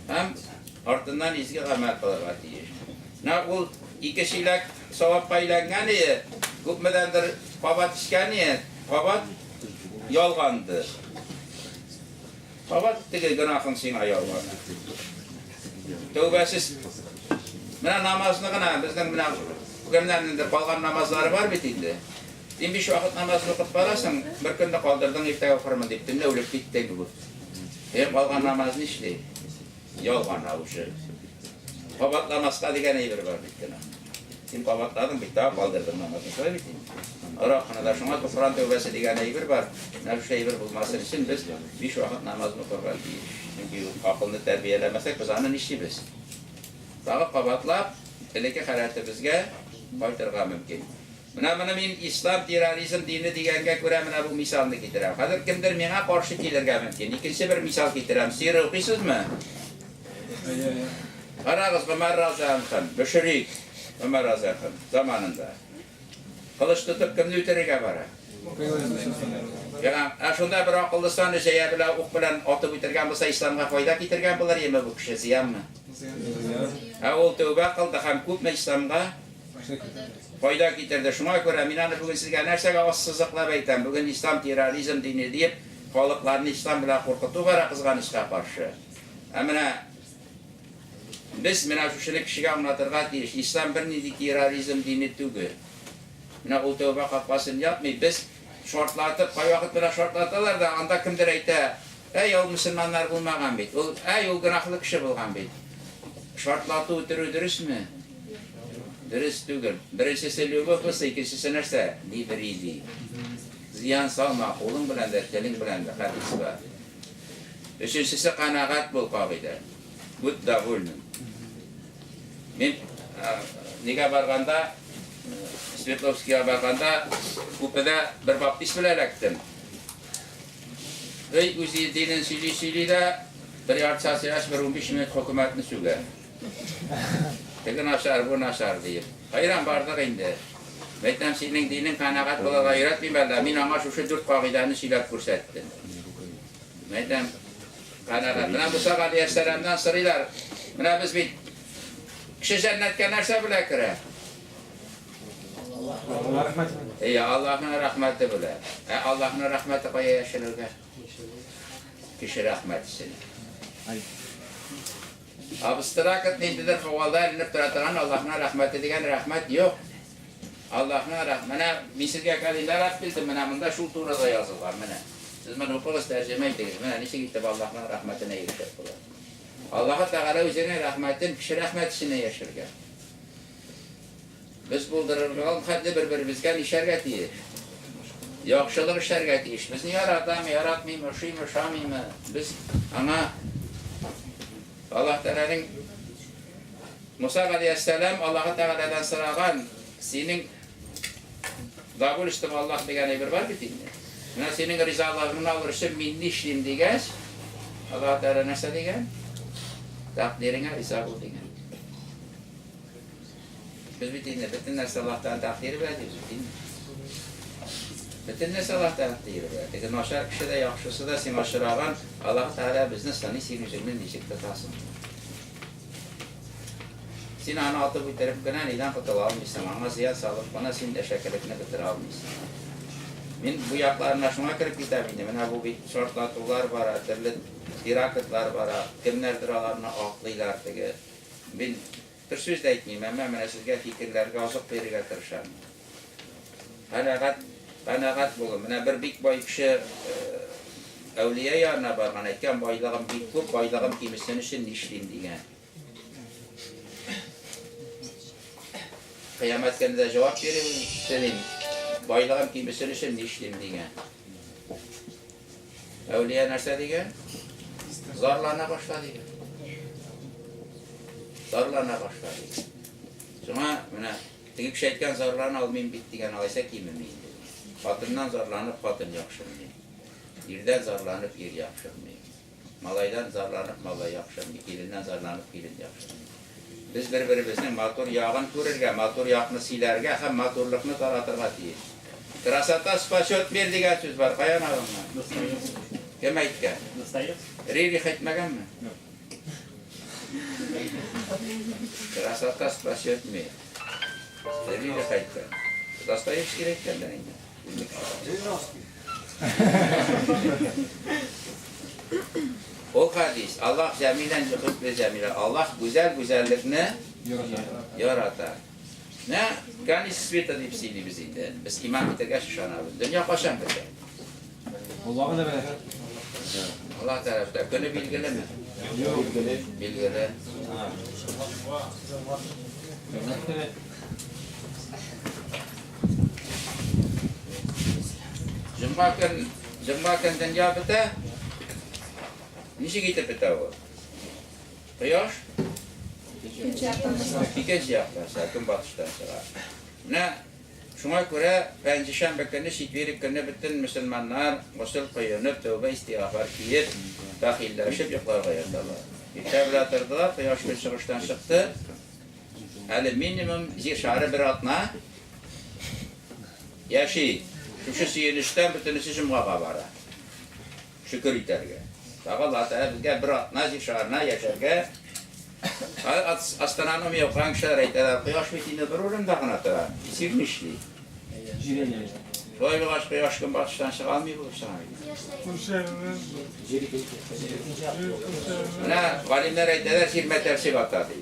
Һәм артыннан изге гамәл кылырга тиеш. Менә ул ике чиләк савапка әйләнгән ие, күпмедәндер кабат эчкән ие, кабат ялганды. Кабат теге гөнаһың сиңа ялгана. Тәүбәсез. Менә намазны гына безнең менә кемнәрнеңдер калган намазлары бар бит инде. Син биш вакыт намазын укып барасың, бер көнне калдырдың, иртәгә укырмын дип, төнлә үлеп киттең. Е, калган намаз нишли? Ялган уже. Кабатламаска дигән әйбер бар бит кенә. Син кабатладың бит, тагы калдырдың намазны, шулай бит инде. Аракыны да шуңа туфран тәүбәсе дигән әйбер бар. Менә шушы әйбер булмасын өчен без биш вакыт намазны укырга тиеш. Чөнки акылны тәрбияләмәсәк, без аны нишлибез? Тагы кабатлап, элекке халәтебезгә кайтырга мөмкин. Менә моны мин ислам терроризм дине дигәнгә күрә менә бу мисалны китерәм. Хәзер кемдер миңа каршы килергә мөмкин. Икенче бер мисал китерәм. Сира укыйсызмы? Карагыз, Гомәр разыяллаһу анһу, мөшрик Гомәр разыяллаһу анһу заманында. Кылыч тотып кемне үтерергә бара? Яна, ә шунда бер акыллы саны җәя белән ук белән атып үтергән булса, исламга файда китергән булыр име бу кеше, зыянмы? Ә ул тәүбә кылды һәм күпме исламга файда китерде. Шуңа күрә мин аны бүген сезгә нәрсәгә ассызыклап әйтәм? Бүген ислам терроризм дине диеп, халыкларны ислам белән куркыту бара кызганычка каршы. Ә менә без менә шушыны кешегә аңлатырга тиеш. Ислам бернинди терроризм дине түгел. Менә ул тәүбә капкасын япмый. Без шартлатып, кайвакыт менә шартлаталар да, анда кемдер әйтә, әй, ул мөселманнар булмаган бит. Ул, әй, ул гөнаһлы кеше булган бит. Шартлату, үтерү дөресме? Дөрес түгел. Беренчесе любовь булса, икенчесе нәрсә? Не вреди. Зыян салма, кулың белән дә, телең белән дә, хәдис бар. Өченчесе канәгать бул кагыйдә. Будь довольным. Мин нигә барганда, Свердловскига барганда, купеда бер баптист белән эләктем. Эй, үзе динен сөйли-сөйли дә, бер ярты сәгать сөйләш, бер 15 минут хөкүмәтне сүгә. Теге начар, бу начар диеп. Хәйран бардык инде. Әйтәм, синең динең канәгать булырга өйрәтмим әллә. Мин аңа шушы дүрт кагыйдәне сөйләп күрсәттем. Әйтәм, канәгать. Менә Муса галәйһиссәламнан сорыйлар. Менә без бит кеше җәннәткә нәрсә белән керә? Әйе, Аллаһның рәхмәте белән. Ә Аллаһның рәхмәте кая яшерелгән? Кеше рәхмәте эченә. Абстракт ниндидер һавада эленеп тора торган Аллаһның рәхмәте дигән рәхмәт юк. Аллаһның рәх Менә мин сезгә календарь алып килдем, менә монда шул турыда язылган, менә. Сез моны укыгыз, тәрҗемә итегез. Менә ничек итеп Аллаһның рәхмәтенә ирешеп була. Аллаһы Тәгалә үзенең рәхмәтен кеше рәхмәт эченә яшергән. Без булдырырган хәтле бер-беребезгә нишләргә тиеш? Яхшылык эшләргә тиеш. Безне яратамы, яратмыймы, ошыймы, ошамыймы? Без аңа Аллаһ Тәгаләнең Муса галәйһиссәлам Аллаһы Тәгаләдән сораган, синең довольством Аллаһ дигән әйбер бар бит инде. Менә синең ризалыгыңны алыр өчен мин нишлим дигәч, Аллаһ Тәгалә нәрсә дигән? Тәкъдиреңә риза бул дигән. Без бит инде бөтен нәрсә Аллаһ Тәгалә тәкъдире белән дибез бит инде. Бөтен нәрсә Аллаһ Тәгалә тәкъдире белән. Теге начар кеше дә, яхшысы да сиңа очраган, Аллаһ Тәгалә безне сыный, син үзеңне ничек тотасың. Син аны атып үтереп кенә нидән котыла алмыйсың, аңа зыян салып кына син әшәкелекне бетерә алмыйсың. Мин бу якларына шуңа кереп китәм инде, менә бу бит шартлатулар бара, төрле терактлар бара, кемнәрдер аларны аклыйлар теге. Мин бер сүз дә әйтмим, әмма менә сезгә фикерләргә азык бирергә тырышам. Канәгать, канәгать булу. Менә бер бик бай кеше әүлия янына барган, әйткән, байлыгым бик күп, байлыгым кимесен өчен нишлим дигән. Кыямәт көнендә җавап бирү телим. Байлыгым кимесен өчен нишлим дигән. Әүлия нәрсә дигән? Зарлана башла дигән. Зарлана башла дигән. Шуңа менә теге кеше әйткән зарлана алмыйм бит дигән, алайса кимеми инде. Хатыннан зарланып хатын яхшырмый. Ирдән зарланып ир яхшырмый. Малайдан зарланып малай яхшырмый, киленнән зарланып килен яхшырмый. Без бер-беребезнең матур ягын күрергә, матур якны сөйләргә һәм матурлыкны таратырга тиеш. Красота спасет мир дигән сүз бар. Каян алынган? Достоевский. Кем әйткән? Достоевский. Рерих әйтмәгәнме? Юк. Красота спасет мир. Рерих әйткән. Достоевский әйткәндер инде. Жириновский. Ул хадис, Аллаһ җәмилән юхиббу җәмилә. Аллаһ гүзәл гүзәллекне ярата. Менә конец света дип сөйлибез инде. Без иман итәргә ышанабыз. Дөнья кайчан бетә? Алла гына белә. Аллаһ тарафта. Көне билгелеме? Юк. Билгеле. Җомга көн, җомга көн дөнья бетә. Ничек итеп бетә ул? Кояш икенче яктан чыга, көнбатыштан чыга. Менә шуңа күрә пәнҗешәмбе көнне, четверг көнне бөтен мөселманнар госел коенып, тәүбә истигъфар киеп, бәхилләшеп йокларга яталар. Иртә белән тордылар, кояш көнчыгыштан чыкты. Әле минимум җир шары бер атна яши. Шушы сөенечтән бөтенесе җомгага бара. Шөкер итәргә. Тагы Аллаһ Тәгалә безгә бер атна җир шарына яшәргә. Астрономия укыган кешеләр әйтәләр, кояш бит инде бер урында гына тора. Җир нишли? Шулай булгач, кояш көнбатыштан чыга алмый булып чыга бит. Менә галимнәр әйтәләр, җир мәтәлчек ата ди.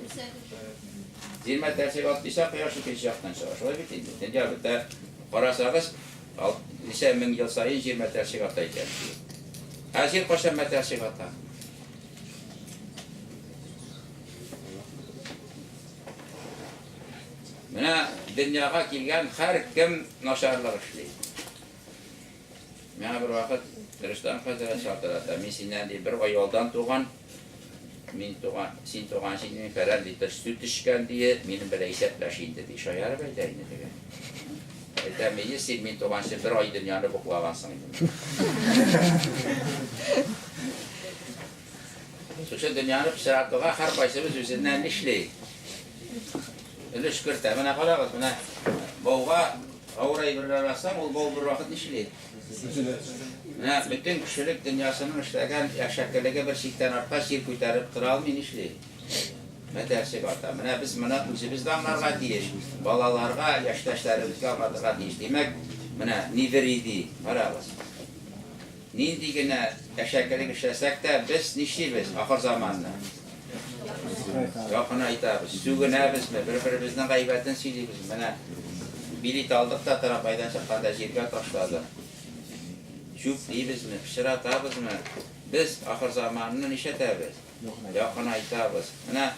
Җир мәтәлчек ат дисә, кояш икенче яктан чыга. Шулай бит инде. Дөнья бетә. Карасагыз, ничә мең ел саен җир мәтәлчек ата икән. Ә җир кайчан мәтәлчек ата? Менә дөньяга килгән һәркем начарлык эшли. Миңа бер вакыт Рөстәм хәзрәт шалтырата. Мин синнән ди бер ай алдан туган. Мин туган, син туганчы инде мин фәлән литр сөт эчкән ди, минем белән исәпләш инде ди. Шаярып әйтә инде теге. Әйтәм, әйе, син мин туганчы бер ай дөньяны буклагансың инде. Шушы дөньяны пычратуга һәркайсыбыз үзеннән нишли? Өлеш кертә. Менә карагыз, менә бауга авыр әйберләр ассаң, ул бау бер вакыт нишли? Менә бөтен кешелек дөньясының эшләгән әшәкелеге бер чиктән арткач, җир күтәреп тора алмый, нишли? Мәтәлчек ата. Менә без моны үзебез дә аңларга тиеш, балаларга, яшьтәшләребезгә аңлатырга тиеш. Димәк, менә нидер иди, карагыз. Нинди генә әшәкелек эшләсәк тә, без нишлибез ахырзаманны? Якынайтабыз. Сүгенәбезме, бер-беребезнең гайбәтен сөйлибезме? Менә билет алдык та трамвайдан чыкканда җиргә ташладык. Чүплибезме, пычратабызмы? Без ахырзаманны нишләтәбез? Якынайтабыз. Менә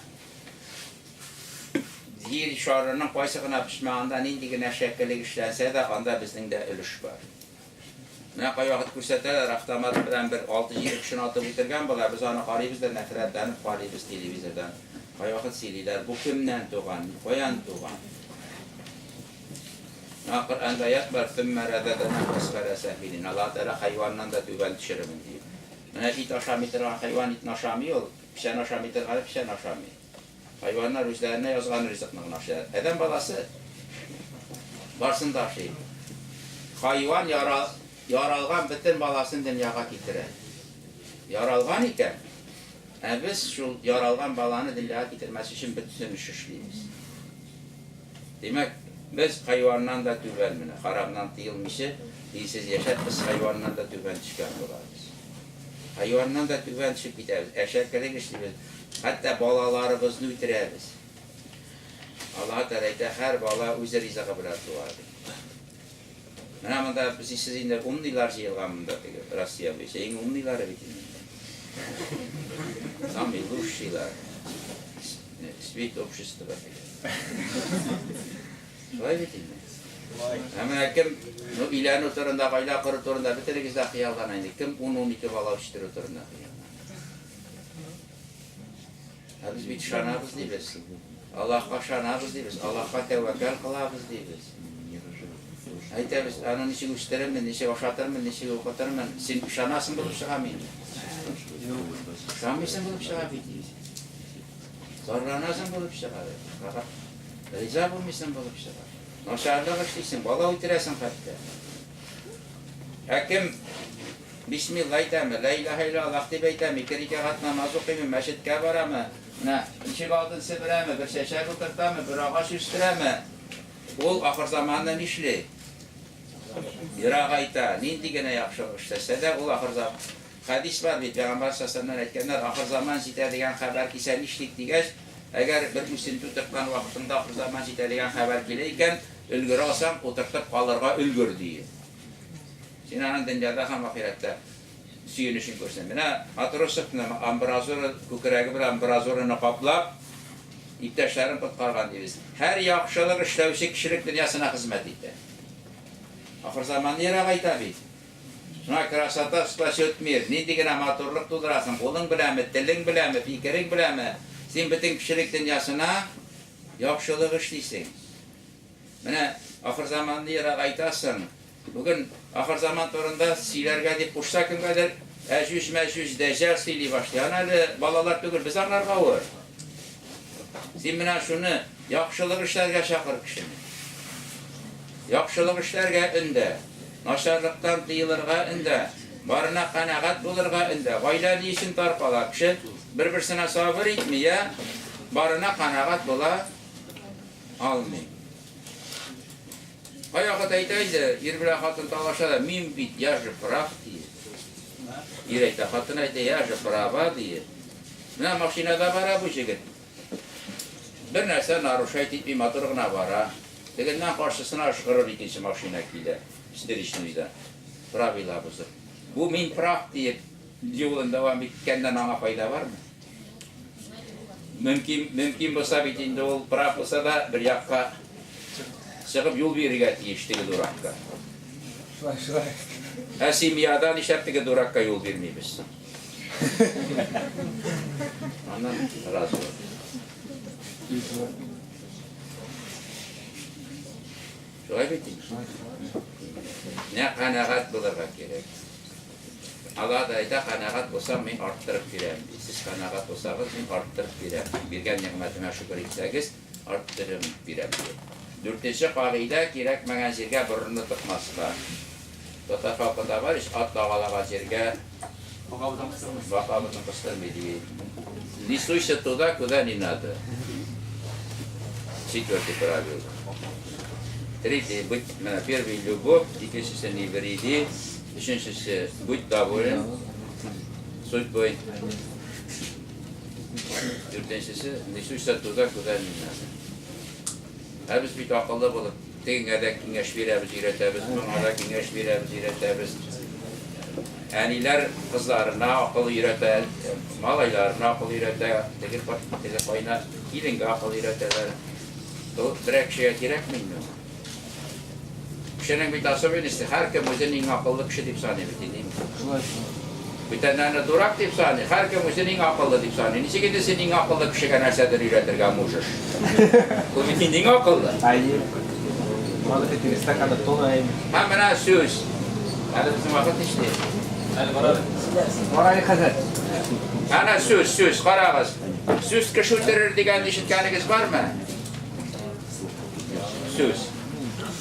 җир шарының кайсы гына почмагында нинди генә әшәкелек эшләнсә дә, анда безнең дә өлеш бар. Менә кайвакыт күрсәтәләр, автомат белән бер алты-җиде кешене атып үтергән була, без аны карыйбыз да нәфрәтләнеп карыйбыз телевизордан. Кайвакыт сөйлиләр, бу кемнән туган, каян туган? Менә Коръәндә аять бар, Сүммә рәдәдәнәһү әсфәлә сәфилин. Аллаһ Тәгалә хайваннан да түбән төшерермен ди. Менә ит ашамый торган хайван итне ашамый ул, печән ашамый торганы печән ашамый. Хайваннар үзләренә язган ризыкны гына ашыйлар. Адәм баласы барсын да ашый. Хайван яра, яралган бөтен баласын дөньяга китерә. Яралган икән, ә без шул яралган баланы дөньяга китермәс өчен бөтен эш эшлибез. Димәк, без хайваннан да түбән менә, харамнан тыелмыйча, динсез яшәп, без хайваннан да түбән төшкән булабыз. Хайваннан да түбән төшеп китәбез, әшәкелек эшлибез, хәтта балаларыбызны үтерәбез. Аллаһы Тәгалә әйтә, һәр бала үз ризыгы белән туа, ди. Менә монда без сез инде умныйлар җыелган монда теге Россия буенча иң умныйлары бит инде. Самый лучшийлар. Свет общества дигән. Шулай бит инде. Ә менә кем, ну, өйләнү турында, гаилә кору турында бөтенегез дә хыяллана инде. Кем 10-12 бала үстерү турында хыяллана? Ә без бит ышанабыз дибез. Аллаһка ышанабыз дибез, Аллаһка тәвәккәл кылабыз дибез. Әйтәбез, аны ничек үстерермен, ничек ашатырмын, ничек укытырмын. Син ышанасың булып чыгамы инде? Ышанмыйсың булып чыга бит. Зарланасың булып чыга. Риза булмыйсың булып чыга. Начарлык эшлисең, бала үтерәсең хәтта. Ә кем бисмилла әйтәме, лә илаһә иллаллаһ дип әйтәме, ике рәкәгать намаз укыймы, мәчеткә барамы, менә ишек алдын себерәме, бер чәчәк утыртамы, бер агач үстерәме, ул ахырзаманны нишли? Ерагайта. Нинди генә яхшылык эшләсә дә, ул ахырзаман Хәдис бар бит, пәйгамбәр саллаллаһу алейһи әйткәннәр, ахырзаман җитә дигән хәбәр килсә нишлик дигәч, әгәр бер үсенте утырткан вакытыңда ахырзаман җитә дигән хәбәр килә икән, өлгерә алсаң, утыртып калырга өлгер, ди. Син аның дөньяда һәм ахирәттә сөенечен күрсен. Менә Матросовны амбразура күкрәге белән амбразураны каплап, иптәшләрен коткарган дибез. Һәр яхшылык эшләүче кешелек дөньясына хезмәт итә. Ахырзаманны ерагайта бит. Шуңа красота спасет мир. Нинди генә матурлык тудырасың, кулың беләнме, телең беләнме, фикерең беләнме, син бөтен кешелек дөньясына яхшылык эшлисең. Менә ахырзаманны ерагайтасың. Бүген ахырзаман турында сөйләргә дип кушса кемгәдер, Әҗүҗ-мәҗүҗ, дәҗҗал сөйли башлый. Аны әле балалар түгел, без аңларга авыр. Син менә шуны яхшылык эшләргә чакыр кешене. Яхшылык эшләргә өндә, начарлыктан тыелырга өндә, барына канәгать булырга өндә. Гаилә ни өчен таркала? Кеше бер-берсенә сабыр итми, я барына канәгать була алмый. Кайвакыт әйтә инде, ир белән хатын талаша да, мин бит, я же прав, ди. Ир әйтә, хатын әйтә, я же права, ди. Менә машинада бара бу җегет. Бер нәрсә нарушать итми, матур гына бара. Тегеннән каршысына ышкырып икенче машина килә, встречныйда. Правила бозып. Бу мин прав диеп юлын дәвам иткәннән аңа файда бармы? Мөмкин, мөмкин булса бит инде ул прав булса да бер якка чыгып юл бирергә тиеш теге дуракка. Шулай, шулай. Ә семьяда нишләп теге дуракка юл бирмибез? Аннан разы. Шулай бит инде. Нә канәгать булырга кирәк. Алла да әйтә, канәгать булсаң, мин арттырып бирәм, ди. Сез канәгать булсагыз, мин арттырып бирәм. Биргән нигъмәтемә шөкер итсәгез, арттырып бирәм, ди. Дүртенче кагыйдә, кирәкмәгән җиргә борынны тыкмаска. Татар халкында бар ич, ат дагалаган җиргә бака ботын кыстырмый, ди. Не суйся туда, куда не надо. Четвертый правило. Третий, быть, менә, первый любовь, икенчесе не вреди, өченчесе будь доволен судьбой, дүртенчесе не суйся туда, куда не надо. Ә без бит акыллы булып, тегеңә дә киңәш бирәбез, өйрәтәбез, моңа да киңәш бирәбез, өйрәтәбез. Әниләр кызларына акыл өйрәтә, малайларына акыл өйрәтә, теге теге кайна киленгә акыл өйрәтәләр. Бу берәр кешегә кирәкме инде ул? Кешенең бит особенности, һәркем үзен иң акыллы кеше дип саный бит инде. Шулай, шулай. Бүтәннәрне дурак дип саный, һәркем үзен иң акыллы дип саный. Ничек инде син иң акыллы кешегә нәрсәдер өйрәтергә можешь? Ул бит инде иң акыллы. Әйе. Надо четыре стакана тона әйме. Һәм менә сүз. Әле безнең вакыт ничә? Әле бара. Бара әле хәзрәт. Әнә сүз, сүз, карагыз. Сүз кеше үтерер дигәнне ишеткәнегез бармы? Сүз.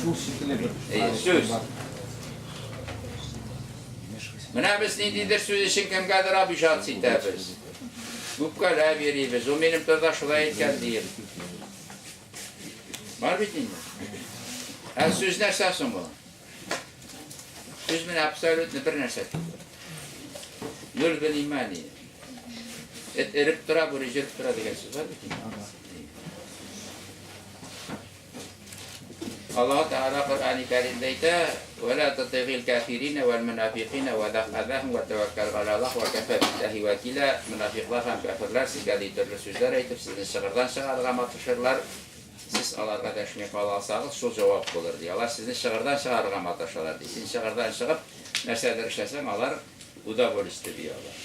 Шул шикелле бер. Әйе, сүз. Менә без ниндидер сүз өчен кемгәдер обижаться итәбез. Үпкәләп йөрибез. Ул минем турыда шулай әйткән диеп. Бар бит инде. Ә сүз нәрсә соң ул? Сүз менә абсолютно бер нәрсә түгел. Ноль внимания. Эт эреп тора, бүре җөреп тора дигән сүз бар бит инде. Аллаһ Тәгалә Коръәни Кәримдә әйтә: "Ва ла тутигил кафирина вал мунафикина ва да азахум ва таваккал галя Аллаһ ва кафа биллаһи вакиля". Мунафиклар һәм кафирләр сезгә ди төрле сүзләр әйтеп, сезне чыгырдан чыгарырга маташырлар. Сез аларга дәшми кала алсагыз, шул җавап булыр ди. Алар сезне чыгырдан чыгарырга маташалар ди. Син чыгырдан чыгып, нәрсәдер эшләсәң, алар удовольствие ди алар.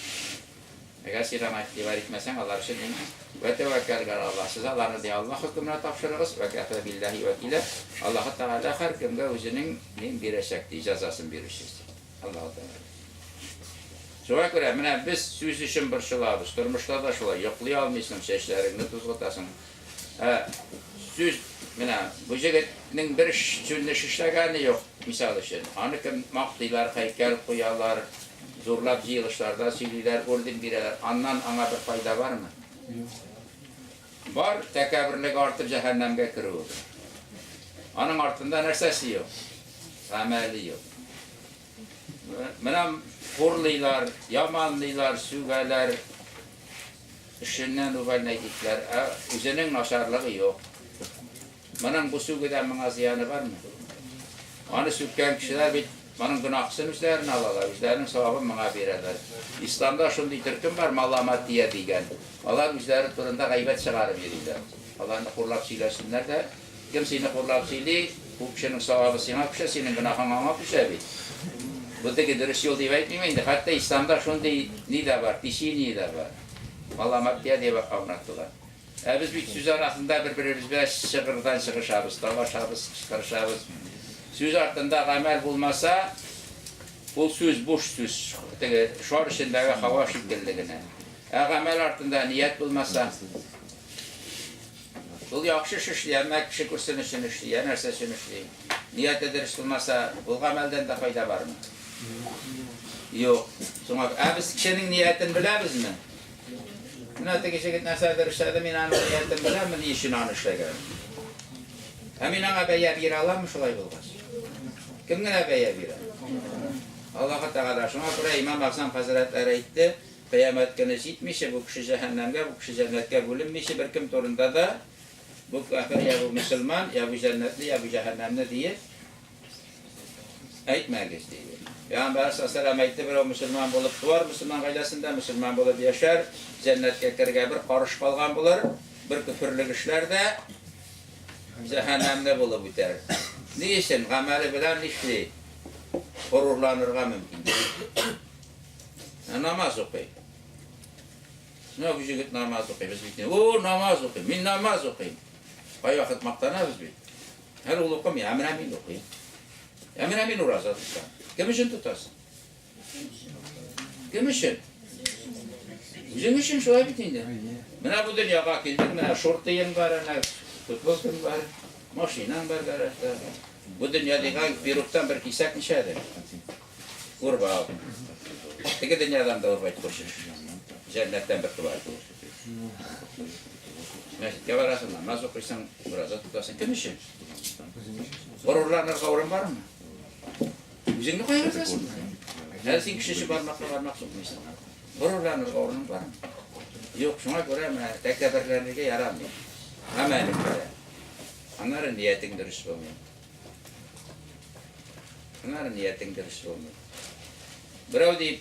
Әгәр син аңа игътибар итмәсәң, алар өчен иң Вә тәвәккәл галә Аллаһ. Сез аларны ди Аллаһ хөкеменә тапшырыгыз, вә кәфә биллаһи вәкилә. Аллаһы Тәгалә һәркемгә үзенең нин бирәчәк ди, җәзасын бирүче. Аллаһы Тәгалә. Шуңа күрә менә без сүз өчен борчылабыз. Тормышта да шулай, йоклый алмыйсың, чәчләреңне тузгытасың. Ә сүз менә бу җегетнең бер сүзне эшләгәне юк, мисал өчен. Аны кем мактыйлар, һәйкәл куялар, зурлап җыелышларда сөйлиләр, орден бирәләр. Аннан аңа бер файда бармы? Юк. Бар, тәкәбберлеге артып җәһәннәмгә керүе бар. Аның артында нәрсәсе юк? Гамәле юк. Менә хурлыйлар, яманлыйлар, сүгәләр, эшеннән увольнять итәләр, ә үзенең начарлыгы юк. Моның бу сүгүдән моңа зыяны бармы? Аны сүккән кешеләр бит моның гөнаһысын үзләренә алалар, үзләренең савабын моңа бирәләр. Исламда шундый төркем бар, маламатия дигән. Алар үзләре турында гайбәт чыгарып йөриләр. Аларны хурлап сөйләсеннәр дә, кем сине хурлап сөйли, ул кешенең савабы сиңа күчә, синең гөнаһың аңа күчә бит. Бу теге дөрес юл дип әйтмим инде. Хәтта исламда шундый ни дә бар, течение дә бар. Маламатия дип аңлатыла. Ә без бит сүз арасында бер-беребез белән чыгырдан чыгышабыз, талашабыз, кычкырышабыз. Сүз артында гамәл булмаса, Ул сүз буш сүз, теге шар эчендәге һава шикелле генә. Ә гамәл артында ният булмаса, ул яхшы эш эшли, әмма кеше күрсен өчен эшли, я нәрсә өчен эшли. Нияте дөрес булмаса, ул гамәлдән дә файда бармы? Юк. Шуңа, ә без кешенең ниятен беләбезме? Менә теге җегет нәрсәдер эшләде, мин аның ниятен беләмме, ни өчен аны эшләгәнен? Ә мин аңа бәя бирә аламмы шулай булгач? Кем генә бәя бирә? Аллаһы Тәгалә. Шуңа күрә Имам Әгъзам хәзрәтләре әйтте, кыямәт көне җитмичә, бу кеше җәһәннәмгә, бу кеше җәннәткә бүленмичә, беркем турында да бу кафир, я бу мөселман, я бу җәннәтле, я бу җәһәннәмле диеп әйтмәгез, диде. Пәйгамбәр саллаллаһу әйтте, берәү мөселман булып туар, мөселман гаиләсендә мөселман булып яшәр, җәннәткә керергә бер карыш калган булыр, бер көферлек эшләр дә җәһәннәмле булып үтәр. Ни өчен? Гамәле белән нишли? Горурланырга мөмкин. Ә намаз укый. Менә бу җегет намаз укый. Без бит, о, намаз укый, мин намаз укыйм. Кайвакыт мактанабыз бит. Әле ул укымый, ә менә мин укыйм. Ә менә мин ураза тотам. Кем өчен тотасың? Кем өчен? Үзең өчен шулай бит инде. Менә бу дөньяга килдең, менә шортыең бар, әнә футболкаң бар, машинаң бар гаражда. Бу дөнья дигән пируктан бер кисәк ничәдер? Урба. Теге дөньядан да урбайт күрше. Җәннәттән бер кыбар. Мәчеткә барасың, намаз укыйсың, ураза тотасың. Кем өчен? Горурланырга урын бармы? Үзеңне кайгыртасың. Әле син кеше бармакка бармак сукмыйсың. Горурланырга урының бармы? Юк, шуңа күрә менә тәкәбберләнергә ярамый. Гамәлең белән. Аннары ниятең дөрес булмый. Аннары ниятең дөрес булмый. Берәү дип,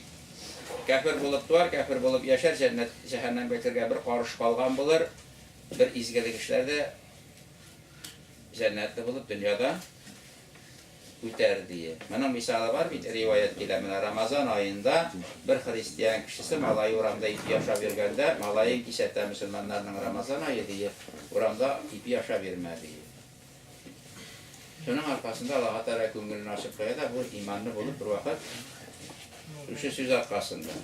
кәфер булып туар, кәфер булып яшәр, җәннәт, җәһәннәмгә кергә бер карыш калган булыр, бер изгелек эшләр дә җәннәтле булып дөньядан үтәр дие. Моның мисалы бар бит, риваять килә. Менә Рамазан аенда бер христиан кешесе малае урамда ипи ашап йөргәндә, малаен кисәтә, мөселманнарның Рамазан ае дие, урамда ипи ашап йөрмә дие. Шуның аркасында Аллаһы Тәгалә күңелен ачып куя да, бу иманлы булып бервакыт шушы сүз аркасында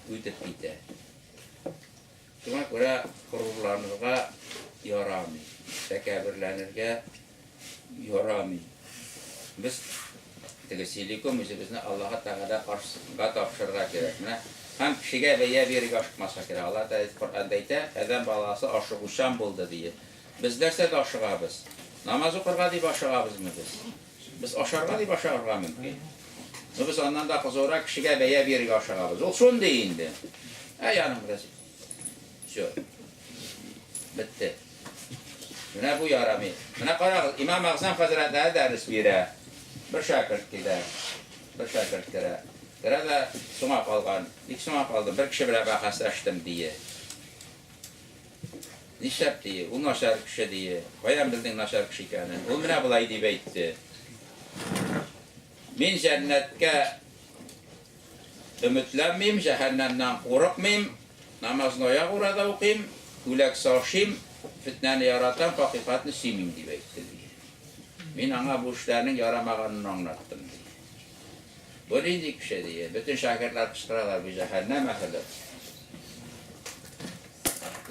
үтеп китә. Шуңа күрә горурланырга ярамый, тәкәбберләнергә ярамый. Без теге силиком үзебезне Аллаһы Тәгалә каршысында тапшырырга кирәк. Менә һәм кешегә бәя бирергә ашыкмаска кирәк. Аллаһ Тәгалә Коръәндә әйтә, адәм баласы ашыгучан булды диеп. Без нәрсәгә ашыгабыз? Намаз укырга дип ашыгабызмы без? Без ашарга дип ашыгарга мөмкин. Но без аннан да кызурак кешегә бәя бирергә ашыгабыз. Ул шундый инде. Әй, аның белән. Все. Бетте. Менә бу ярамый. Менә карагыз, Имам Әгъзам хәзрәтләре дәрес бирә. Бер шәкерт килә. Бер шәкерт керә. Керә дә соңа калган. Ник соңа калдым? Бер кеше белән бәхәсләштем, дие. Нишләп дие? Ул начар кеше дие. Каян белдең начар кеше икәнен? Ул менә болай дип әйтте. Мин җәннәткә өметләнмим, җәһәннәмнән курыкмыйм, намазны аягүрә дә укыйм, үләксә ашыйм, фетнәне яратам, хакыйкатьне сөймим дип әйтте ди. Мин аңа бу эшләрнең ярамаганын аңлаттым ди. Бу нинди кеше ди? Бөтен шәкертләр кычкыралар, бу җәһәннәм әһеле.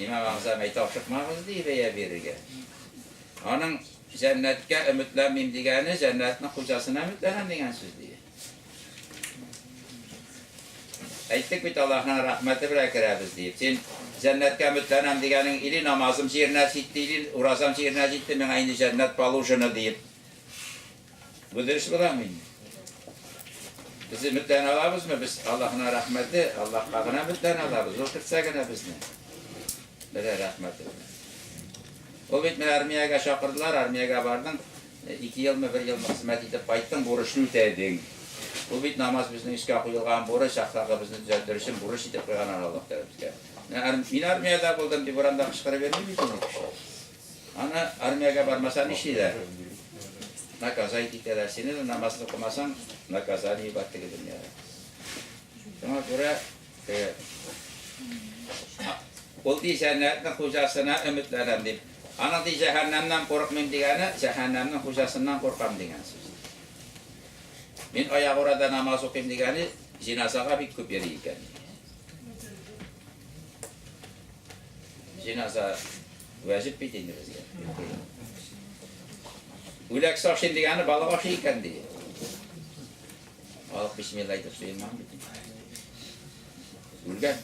Имам Әгъзам әйтә, ашыкмагыз ди бәя бирергә. Аның җәннәткә өметләнмим дигәне, җәннәтнең хуҗасына өметләнәм дигән сүз ди. Әйттек бит, Аллаһның рәхмәте белән керәбез диеп. Син җәннәткә өметләнәм дигәнең или намазым җиренә җитте, или уразам җиренә җитте, миңа инде җәннәт положено диеп. Бу дөрес буламы инде? Без өметләнә алабызмы? Без Аллаһның рәхмәте, Аллаһка гына өметләнә алабыз. Ул кертсә генә безне. Белә рәхмәте белән. Ул бит менә армиягә чакырдылар, армиягә бардың, 2 елмы, 1 елмы хезмәт итеп кайттың, бурычны үтәдең. Ул бит намаз безнең өскә куелган бурыч, әхлагыбызны төзәтер өчен бурыч итеп куйган аны Аллаһ Тәгалә безгә. Мин армиядә булдым дип урамда кычкырып йөрми бит инде кеше. Аны армиягә бармаса нишлиләр? Наказать итәләр. Сине дә намаз укымасаң, наказание бар теге дөньяда. Шуңа күрә ул ди җәннәтнең хуҗасына өметләнәм дип. Аның ди җәһәннәмнән курыкмыйм дигәне, җәһәннәмнең хуҗасыннан куркам дигән сүз. Мин аягурада намаз укыйм дигәне җиназага бик күп йөри икән. Җиназа вәҗиб бит инде безгә. Үләксә ашыйм дигәне балык ашый икән ди. Балык бисмилла әйтеп суелмаган бит. Үлгән.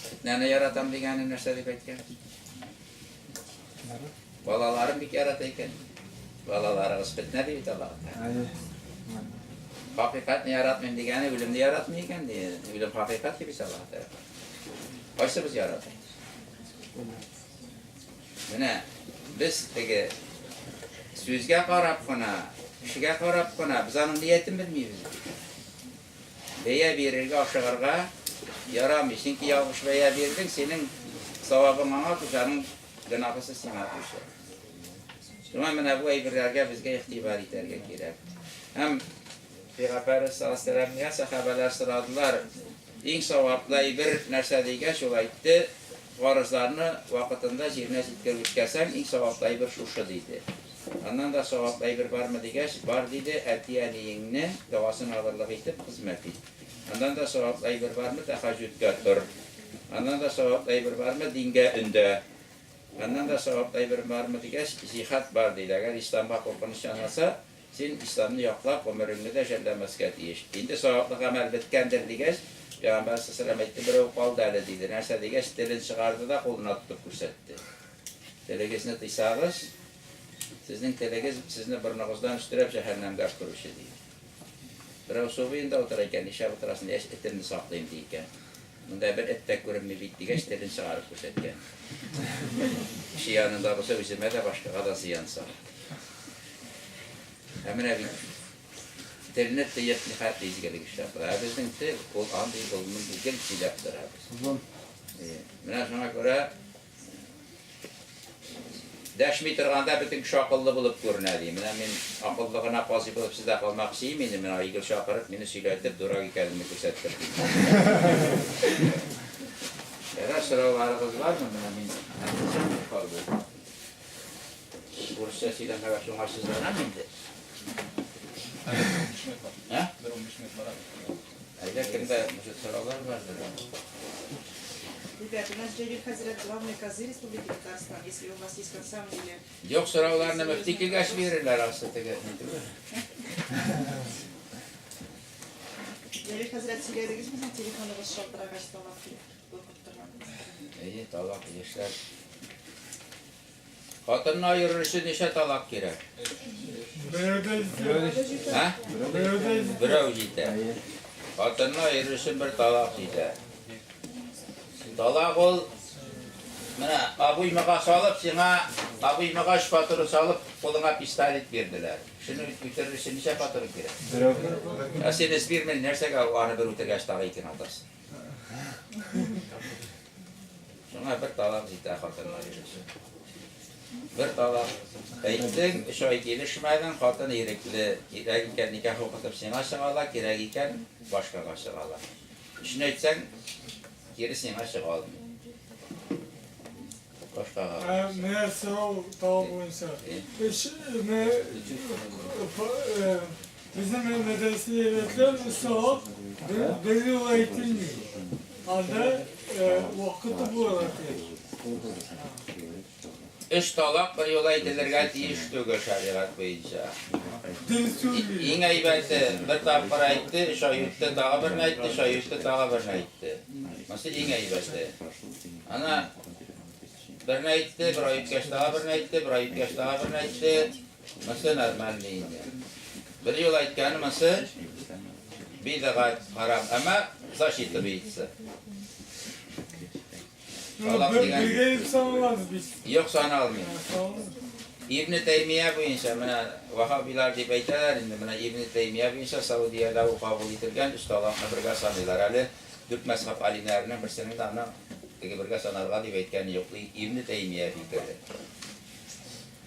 Фетнәне яратам дигәне нәрсә дип әйткән? Балаларын бик ярата икән. Балаларыгыз фетнә ди бит Аллаһ. Хакыйкатьне яратмыйм дигәне үлемне яратмый икән ди. Үлем хакыйкать ди бит Аллаһ Тәгалә. Кайсыбыз ярата? Менә без теге сүзгә карап кына, кешегә карап кына, без аның ниятен белмибез. Бәя бирергә ашыгырга ярамый, чөнки ялгыш бәя бирдең, синең савабың аңа күчә, аның гөнаһысы сиңа күчә. Шуңа менә бу әйберләргә безгә игътибар итәргә кирәк. Һәм Пәйгамбәрбез саллаллаһу алейһи ва сәхабәләр сорадылар, иң саваплы әйбер нәрсә дигәч, ул әйтте, фарызларны вакытында җиренә җиткереп үткәрсәң, иң саваплы әйбер шушы диде. Аннан да саваплы әйбер бармы дигәч, бар диде, әти-әниеңне догасын алырлык итеп хезмәт ит. Аннан да саваплы әйбер бармы, тәһәҗҗүдкә тор. Аннан да саваплы әйбер бармы, дингә өндә. Аннан да саваплы әйбер бармы дигәч, җиһад бар диде. Әгәр исламга куркыныч янаса, син исламны яклап гомереңне дә жәлләмәскә тиеш. Инде саваплы гамәл беткәндер дигәч, Пәйгамбәр саллаллаһу алейһи ва сәлләм әйтте, берәү калды әле диде. Нәрсә дигәч, телен чыгарды да кулына тотып күрсәтте. Телегезне тыйсагыз, сезнең телегез сезне борыныгыздан өстерәп җәһәннәмгә өшкерүче, ди. Берәү су буенда утыра икән, нишләп утырасың дигәч, этемне саклыйм, ди икән. Монда бер эт тә күренми бит дигәч, телен чыгарып күрсәткән. Кеше янында булса, үземә дә, башкага да зыян сала. Ә менә бит телне тыеп нихәтле изгелек эшләп була. Ә безнең тел, ул андый, ул мондый, гел сөйләп торабыз. Менә шуңа күрә Дәшми торганда бөтен кеше акыллы булып күренә, ди. Менә мин акыллы гына казый булып сездә калмакчы идем инде, менә Айгөл чакырып, мине сөйләтеп, дурак икәнемне күрсәтеп. Ярар, сорауларыгыз бармы? Менә мин әйтсәм калды. Урысча сөйләмәгә уңайсызланам инде. Ә? Бер 15 минут бара. Әйдә, кемдә может сораулар бардыр? Ребята, у нас Джалиль Хазрат, главный казы Республики Татарстан. Если у вас есть на самом деле... Юк, сорауларны мөфти килгәч бирерләр, асы теге ни түгел. Джалиль Хазрат, сөйләдегезме соң телефоныгыз шалтырагач талак дип куркып торган? Әйе, талак яшьләр. Хатынны аерыр өчен ничә талак кирәк? Берәү җитә. Ә? Берәү җитә. Хатынны аерыр өчен бер талак җитә. Талак ул менә обоймага салып, сиңа обоймага өч патрон салып, кулыңа пистолет бирделәр. Шуны үтерер өчен ничә патрон кирәк? Берәү. Ә син эс бирмин, нәрсәгә аны бер үтергәч тагы икене атасың? Шуңа бер талак җитә хатыннар өчен. Бер талак әйттең, өч ай килешмәдең, хатын ирекле. Кирәк икән никах укытып сиңа чыга ала, кирәк икән башкага чыга ала. Өчен әйтсәң, кире сиңа чыга алмый. Башкага. Ә менә сорау талак буенча. Өч менә безнең мәдрәсәдә өйрәтелә, өч талак бер юлы әйтелми. Анда вакыты булырга тиеш. Өч талак бер юлы әйтелергә тиеш түгел шәригать буенча. Иң әйбәте, бер тапкыр әйтте, өч ай үтте, тагы берне әйтте, өч ай үтте, тагы берне әйтте. Монысы иң әйбәте. Ана берне әйтте, бер ай үткәч тагы берне әйтте, бер ай үткәч тагы берне әйтте. Монысы нормальный инде. Бер юл әйткәне монысы бидгать, харам, әмма засчитывается. Талак дигән. Бергә дип саналабыз бит. Юк, саналмый. Ибн Тәймия буенча, менә ваһабилар дип әйтәләр инде, менә Ибн Тәймия буенча Саудиядә ул кабул ителгән өч талакны бергә саныйлар. Әле дүрт мәзһәб алимнәренең берсенең дә аны теге бергә санарга дип әйткәне юк. Ибн Тәймия фикере.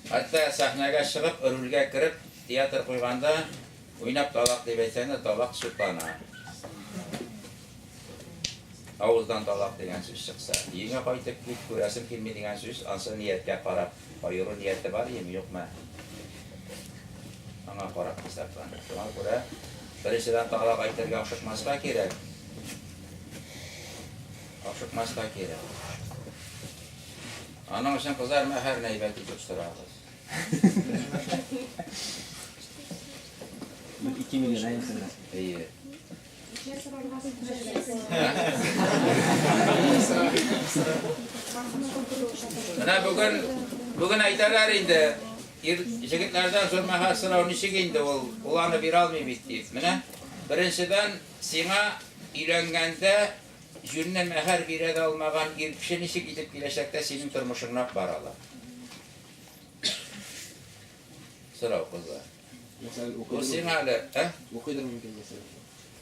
Хәтта сәхнәгә чыгып, рульгә кереп, театр куйганда, уйнап талак дип әйтсәң дә, талак судлана. Авыздан талак дигән сүз чыкса, өеңә кайтып кит, күрәсем килми дигән сүз, ансы нияткә карап, аеру нияте бар иеме, юкмы? Аңа карап хисаплана. Шуңа күрә беренчедән талак әйтергә ашыкмаска кирәк. Ашыкмаска кирәк. Аның өчен кызлар мәһәрне әйбәт итеп сорагыз. Бер 2 миллион әйе. Әйе. Менә бүген бүген әйтәләр инде, ир җегетләрдән зур мәһәр сорау ничек инде ул, ул аны бирә алмый бит дип. Менә беренчедән сиңа өйләнгәндә җүнле мәһәр бирә дә алмаган ир кеше ничек итеп киләчәктә синең тормышыңны бара ала? Сорау кызлар. Мәсәлән, Ул сиңа әле, ә? Укыйдыр мөмкин мәсәлән.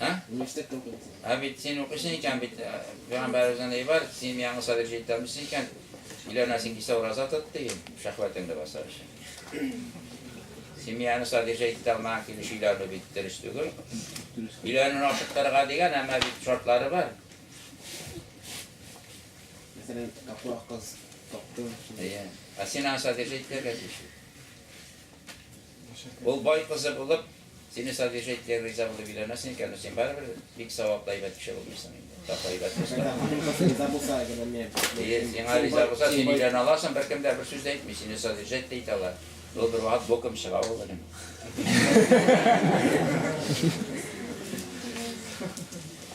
Ә? Университетта укый мәсәлән. Ә бит син укыйсың икән бит, пәйгамбәребезнең ни бар, син яңа садыр җитә алмыйсың икән, өйләнәсең килсә ураза тот ди, шәһвәтеңне басар өчен. Семьяны садыр җитә алмаган килеш өйләнү бит дөрес түгел. Өйләнүне ашыктырырга дигән, әмма бит шартлары бар. Мәсәлән, тапла кыз таптың. Әйе. Ә син аны садыр җитәргә тиеш. Ул бай кызы булып, сине садыр итәргә риза булып өйләнәсең икән, син барыбер бик саваплы әйбәт кеше булмыйсың инде. Тапа әйбәт кыз. Аның кызы риза булса, генә мен. Әйе, сиңа риза булса, син өйләнә аласың, беркем дә бер сүз дә әйтми, сине содержать тә итә ала. Ул бер вакыт боком чыга ул белем.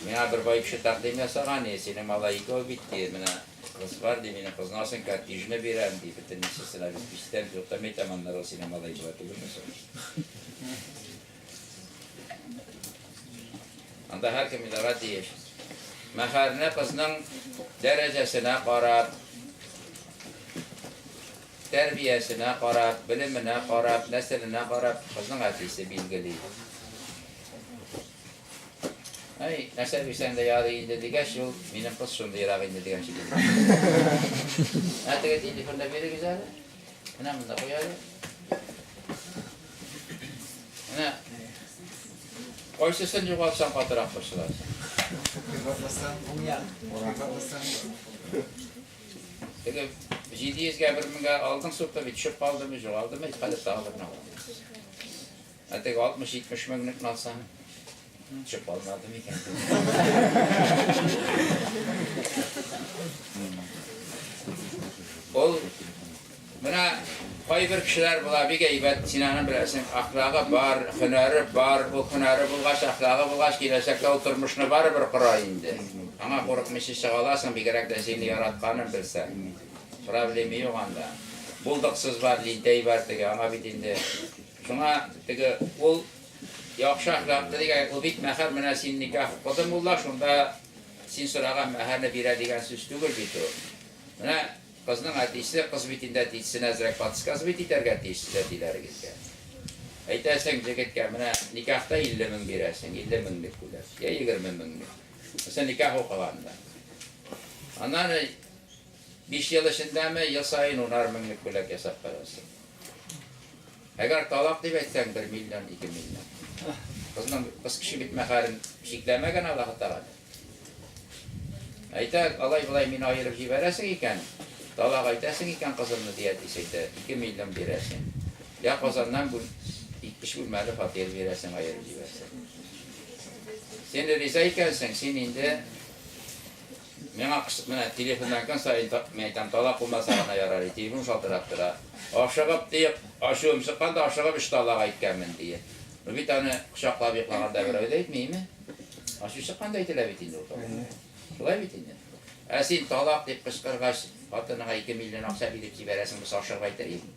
Миңа бер бай кеше тәкъдим ясаган, е, синең малай икәү бит, ди, менә кыз бар, ди, минем кызны алсаң, кортежны бирәм, ди, бөтен нәрсәсенә бит кистәм, юктам әйтәм, аннары ул синең малай була түгелме соң? Анда һәркем уйларга тиеш. Мәһәрне кызның дәрәҗәсенә карап, тәрбиясенә карап, белеменә карап, нәселенә карап, кызның әтисе билгели. Әй, нәрсә бирсәң дә ярый инде дигәч, ул минем кыз шундыйрак инде дигән шикелле. Ә теге телефонда бирегез әле. Менә монда куй әле. Менә кайсысын югалтсаң катырак борчыласың. Теге 700-гә 1 меңгә алдың сукты бит, төшеп калдымы, югалдымы, хәзер тагы берне алдың. Ә теге 60-70 меңлекне алсаң, төшеп калмады микән? Ул менә кайбер кешеләр була бик әйбәт, син аны беләсең, әхлагы бар, һөнәре бар, ул һөнәре булгач, әхлагы булгач, киләчәктә ул тормышны барыбер кора инде. Аңа курыкмыйча чыга аласың, бигрәк тә сине яратканын белсәң. Проблема юк анда. Булдыксыз бар, лентяй бар теге, аңа бит инде. Шуңа теге ул яхшы әхлаклы дигән, ул бит мәһәр менә син никах укыды мулла, шунда син сораган мәһәрне бирә дигән сүз түгел бит ул. Менә кызның әтисе, кыз бит инде әтисенә әзрәк подсказывать итәргә тиеш сез әтиләрегезгә. Әйтәсең җегеткә, менә никахта 50 мең бирәсең, 50 меңлек күләм, я 20 меңлек. Мәсәлән, никах укыганда. Аннан 5 ел эчендәме, ел саен 10 меңлек бүләк ясап барасың. Әгәр талак дип әйтсәң, 1 миллион, 2 миллион. Кызның кыз кеше бит мәһәрен чикләмәгән Аллаһ Тәгалә. Әйтә, алай болай мине аерып җибәрәсең икән, талак әйтәсең икән кызымны ди әтисе әйтә, 2 миллион бирәсең. Я Казаннан бүл, өч бүлмәле фатир бирәсең, аерып җибәрсәң. Син риза икәнсең, син инде миңа менә телефоннан көн саен мин әйтәм, талак булмаса гына ярар, телефон шалтырап тора. Ашыгып диеп, ачуым чыкканда ашыгып өч талак әйткәнмен ди. Ну бит аны кочаклап йоклаганда берәү дә әйтмиме? Ачу чыкканда әйтелә бит инде ул талак. Шулай бит инде. Ә син талак дип кычкыргач, хатыныңа 2 миллион акча биреп җибәрәсең, без ашыгып әйтер идек.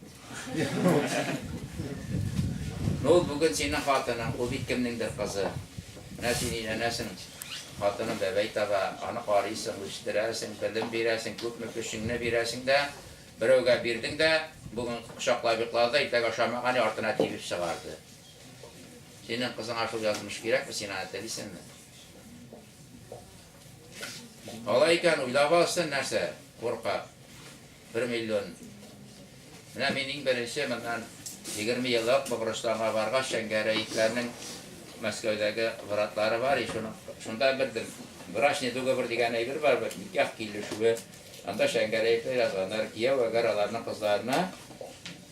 Ну, ул бүген синең хатының, ул бит кемнеңдер кызы. Менә син өйләнәсең, хатының бәбәй таба, аны карыйсың, үстерәсең, белем бирәсең, күпме көчеңне бирәсең дә, берәүгә бирдең дә, бүген кочаклап йоклады, иртәгә ашамаган, артына тибеп чыгарды. Синең кызыңа шул язмыш кирәкме, син аны телисеңме? Алай икән, уйлап алсын нәрсә, курка. 1 миллион. Менә мин иң беренче моннан 20 еллык Богырыстанга баргач, Шәңгәрәекләрнең Мәскәүдәге вратлары бар, и шуның шунда белдем. Брачный договор дигән әйбер бар, бер никах килешүе. Анда Шәңгәрәекләр язганнар, кияү әгәр аларның кызларына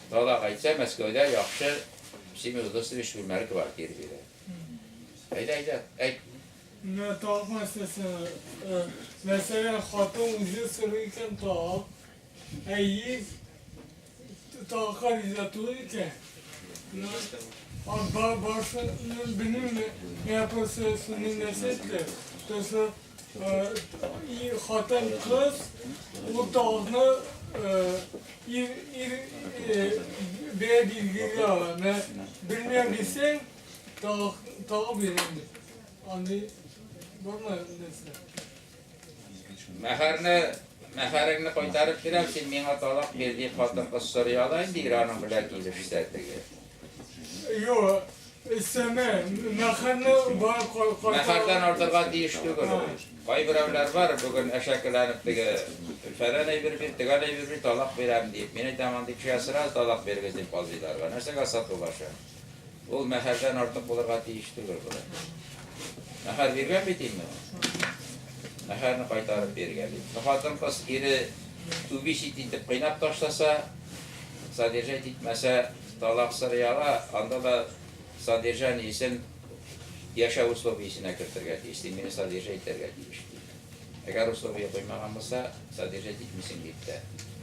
талак әйтсә, Мәскәүдә яхшы Семь удовольствий бүлмәле квартира бирә. Әйдә, әйдә, әйт. Менә талак мәсьәләсе. Мәсәлән, хатын үзе сорый икән талак, ә ир талакка риза түгел икән. Башын белмим, я просто шуны нәрсә әйтте. То, что хатын кыз ул талакны ир ир бирә билгели ала. Менә белмәм дисәң, талак талак бирәм дип. Андый бармы нәрсә? Мәһәрне, мәһәреңне кайтарып бирәм, син миңа талак бир дип хатын-кыз сорый ала инде, ир аның белән килешсә теге. Юк, өстәмә, мәһәрне бар Мәһәрдән артырга тиеш түгел ул. Кайберәүләр бар, бүген әшәкеләнеп теге фәлән әйбер бир, төгән әйбер бир, талак бирәм дип. Мин әйтәм, андый кешегә сразу талак бирегез дип казыйларга. Нәрсәгә сатулаша? Ул мәһәрдән артык булырга тиеш түгел болай. Мәһәр биргән бит инде ул. Мәһәрне кайтарып биргән бит. Хатын-кыз ире убить итеп кыйнап ташласа, содержать итмәсә, талак сорый ала, анда да содержаниесен яшәү условиесенә кертергә тиеш. Син мине содержать итәргә тиеш дип. Әгәр условие куймаган булса, содержать итмисең дип тә.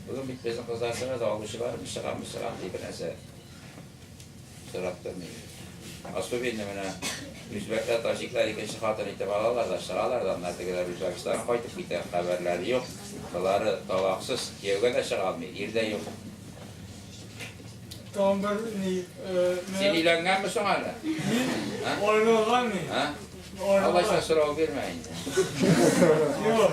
Бүген бит безнең кызлар сразу алучылармы, чыгамы, чыгам дип бер нәрсә сорап тормый. Особенно менә үзбәкләр, таҗиклар икенче хатын итеп алалар да чыгалар да, аннары тегеләр Үзбәкстанга кайтып китә, хәбәрләре юк. Болары талаксыз, кияүгә дә чыга алмый, ир дә юк. Тагын бер ни, Син өйләнгәнме соң әле? Мин аерылган мин. Алайса сорау бирмә инде. Юк.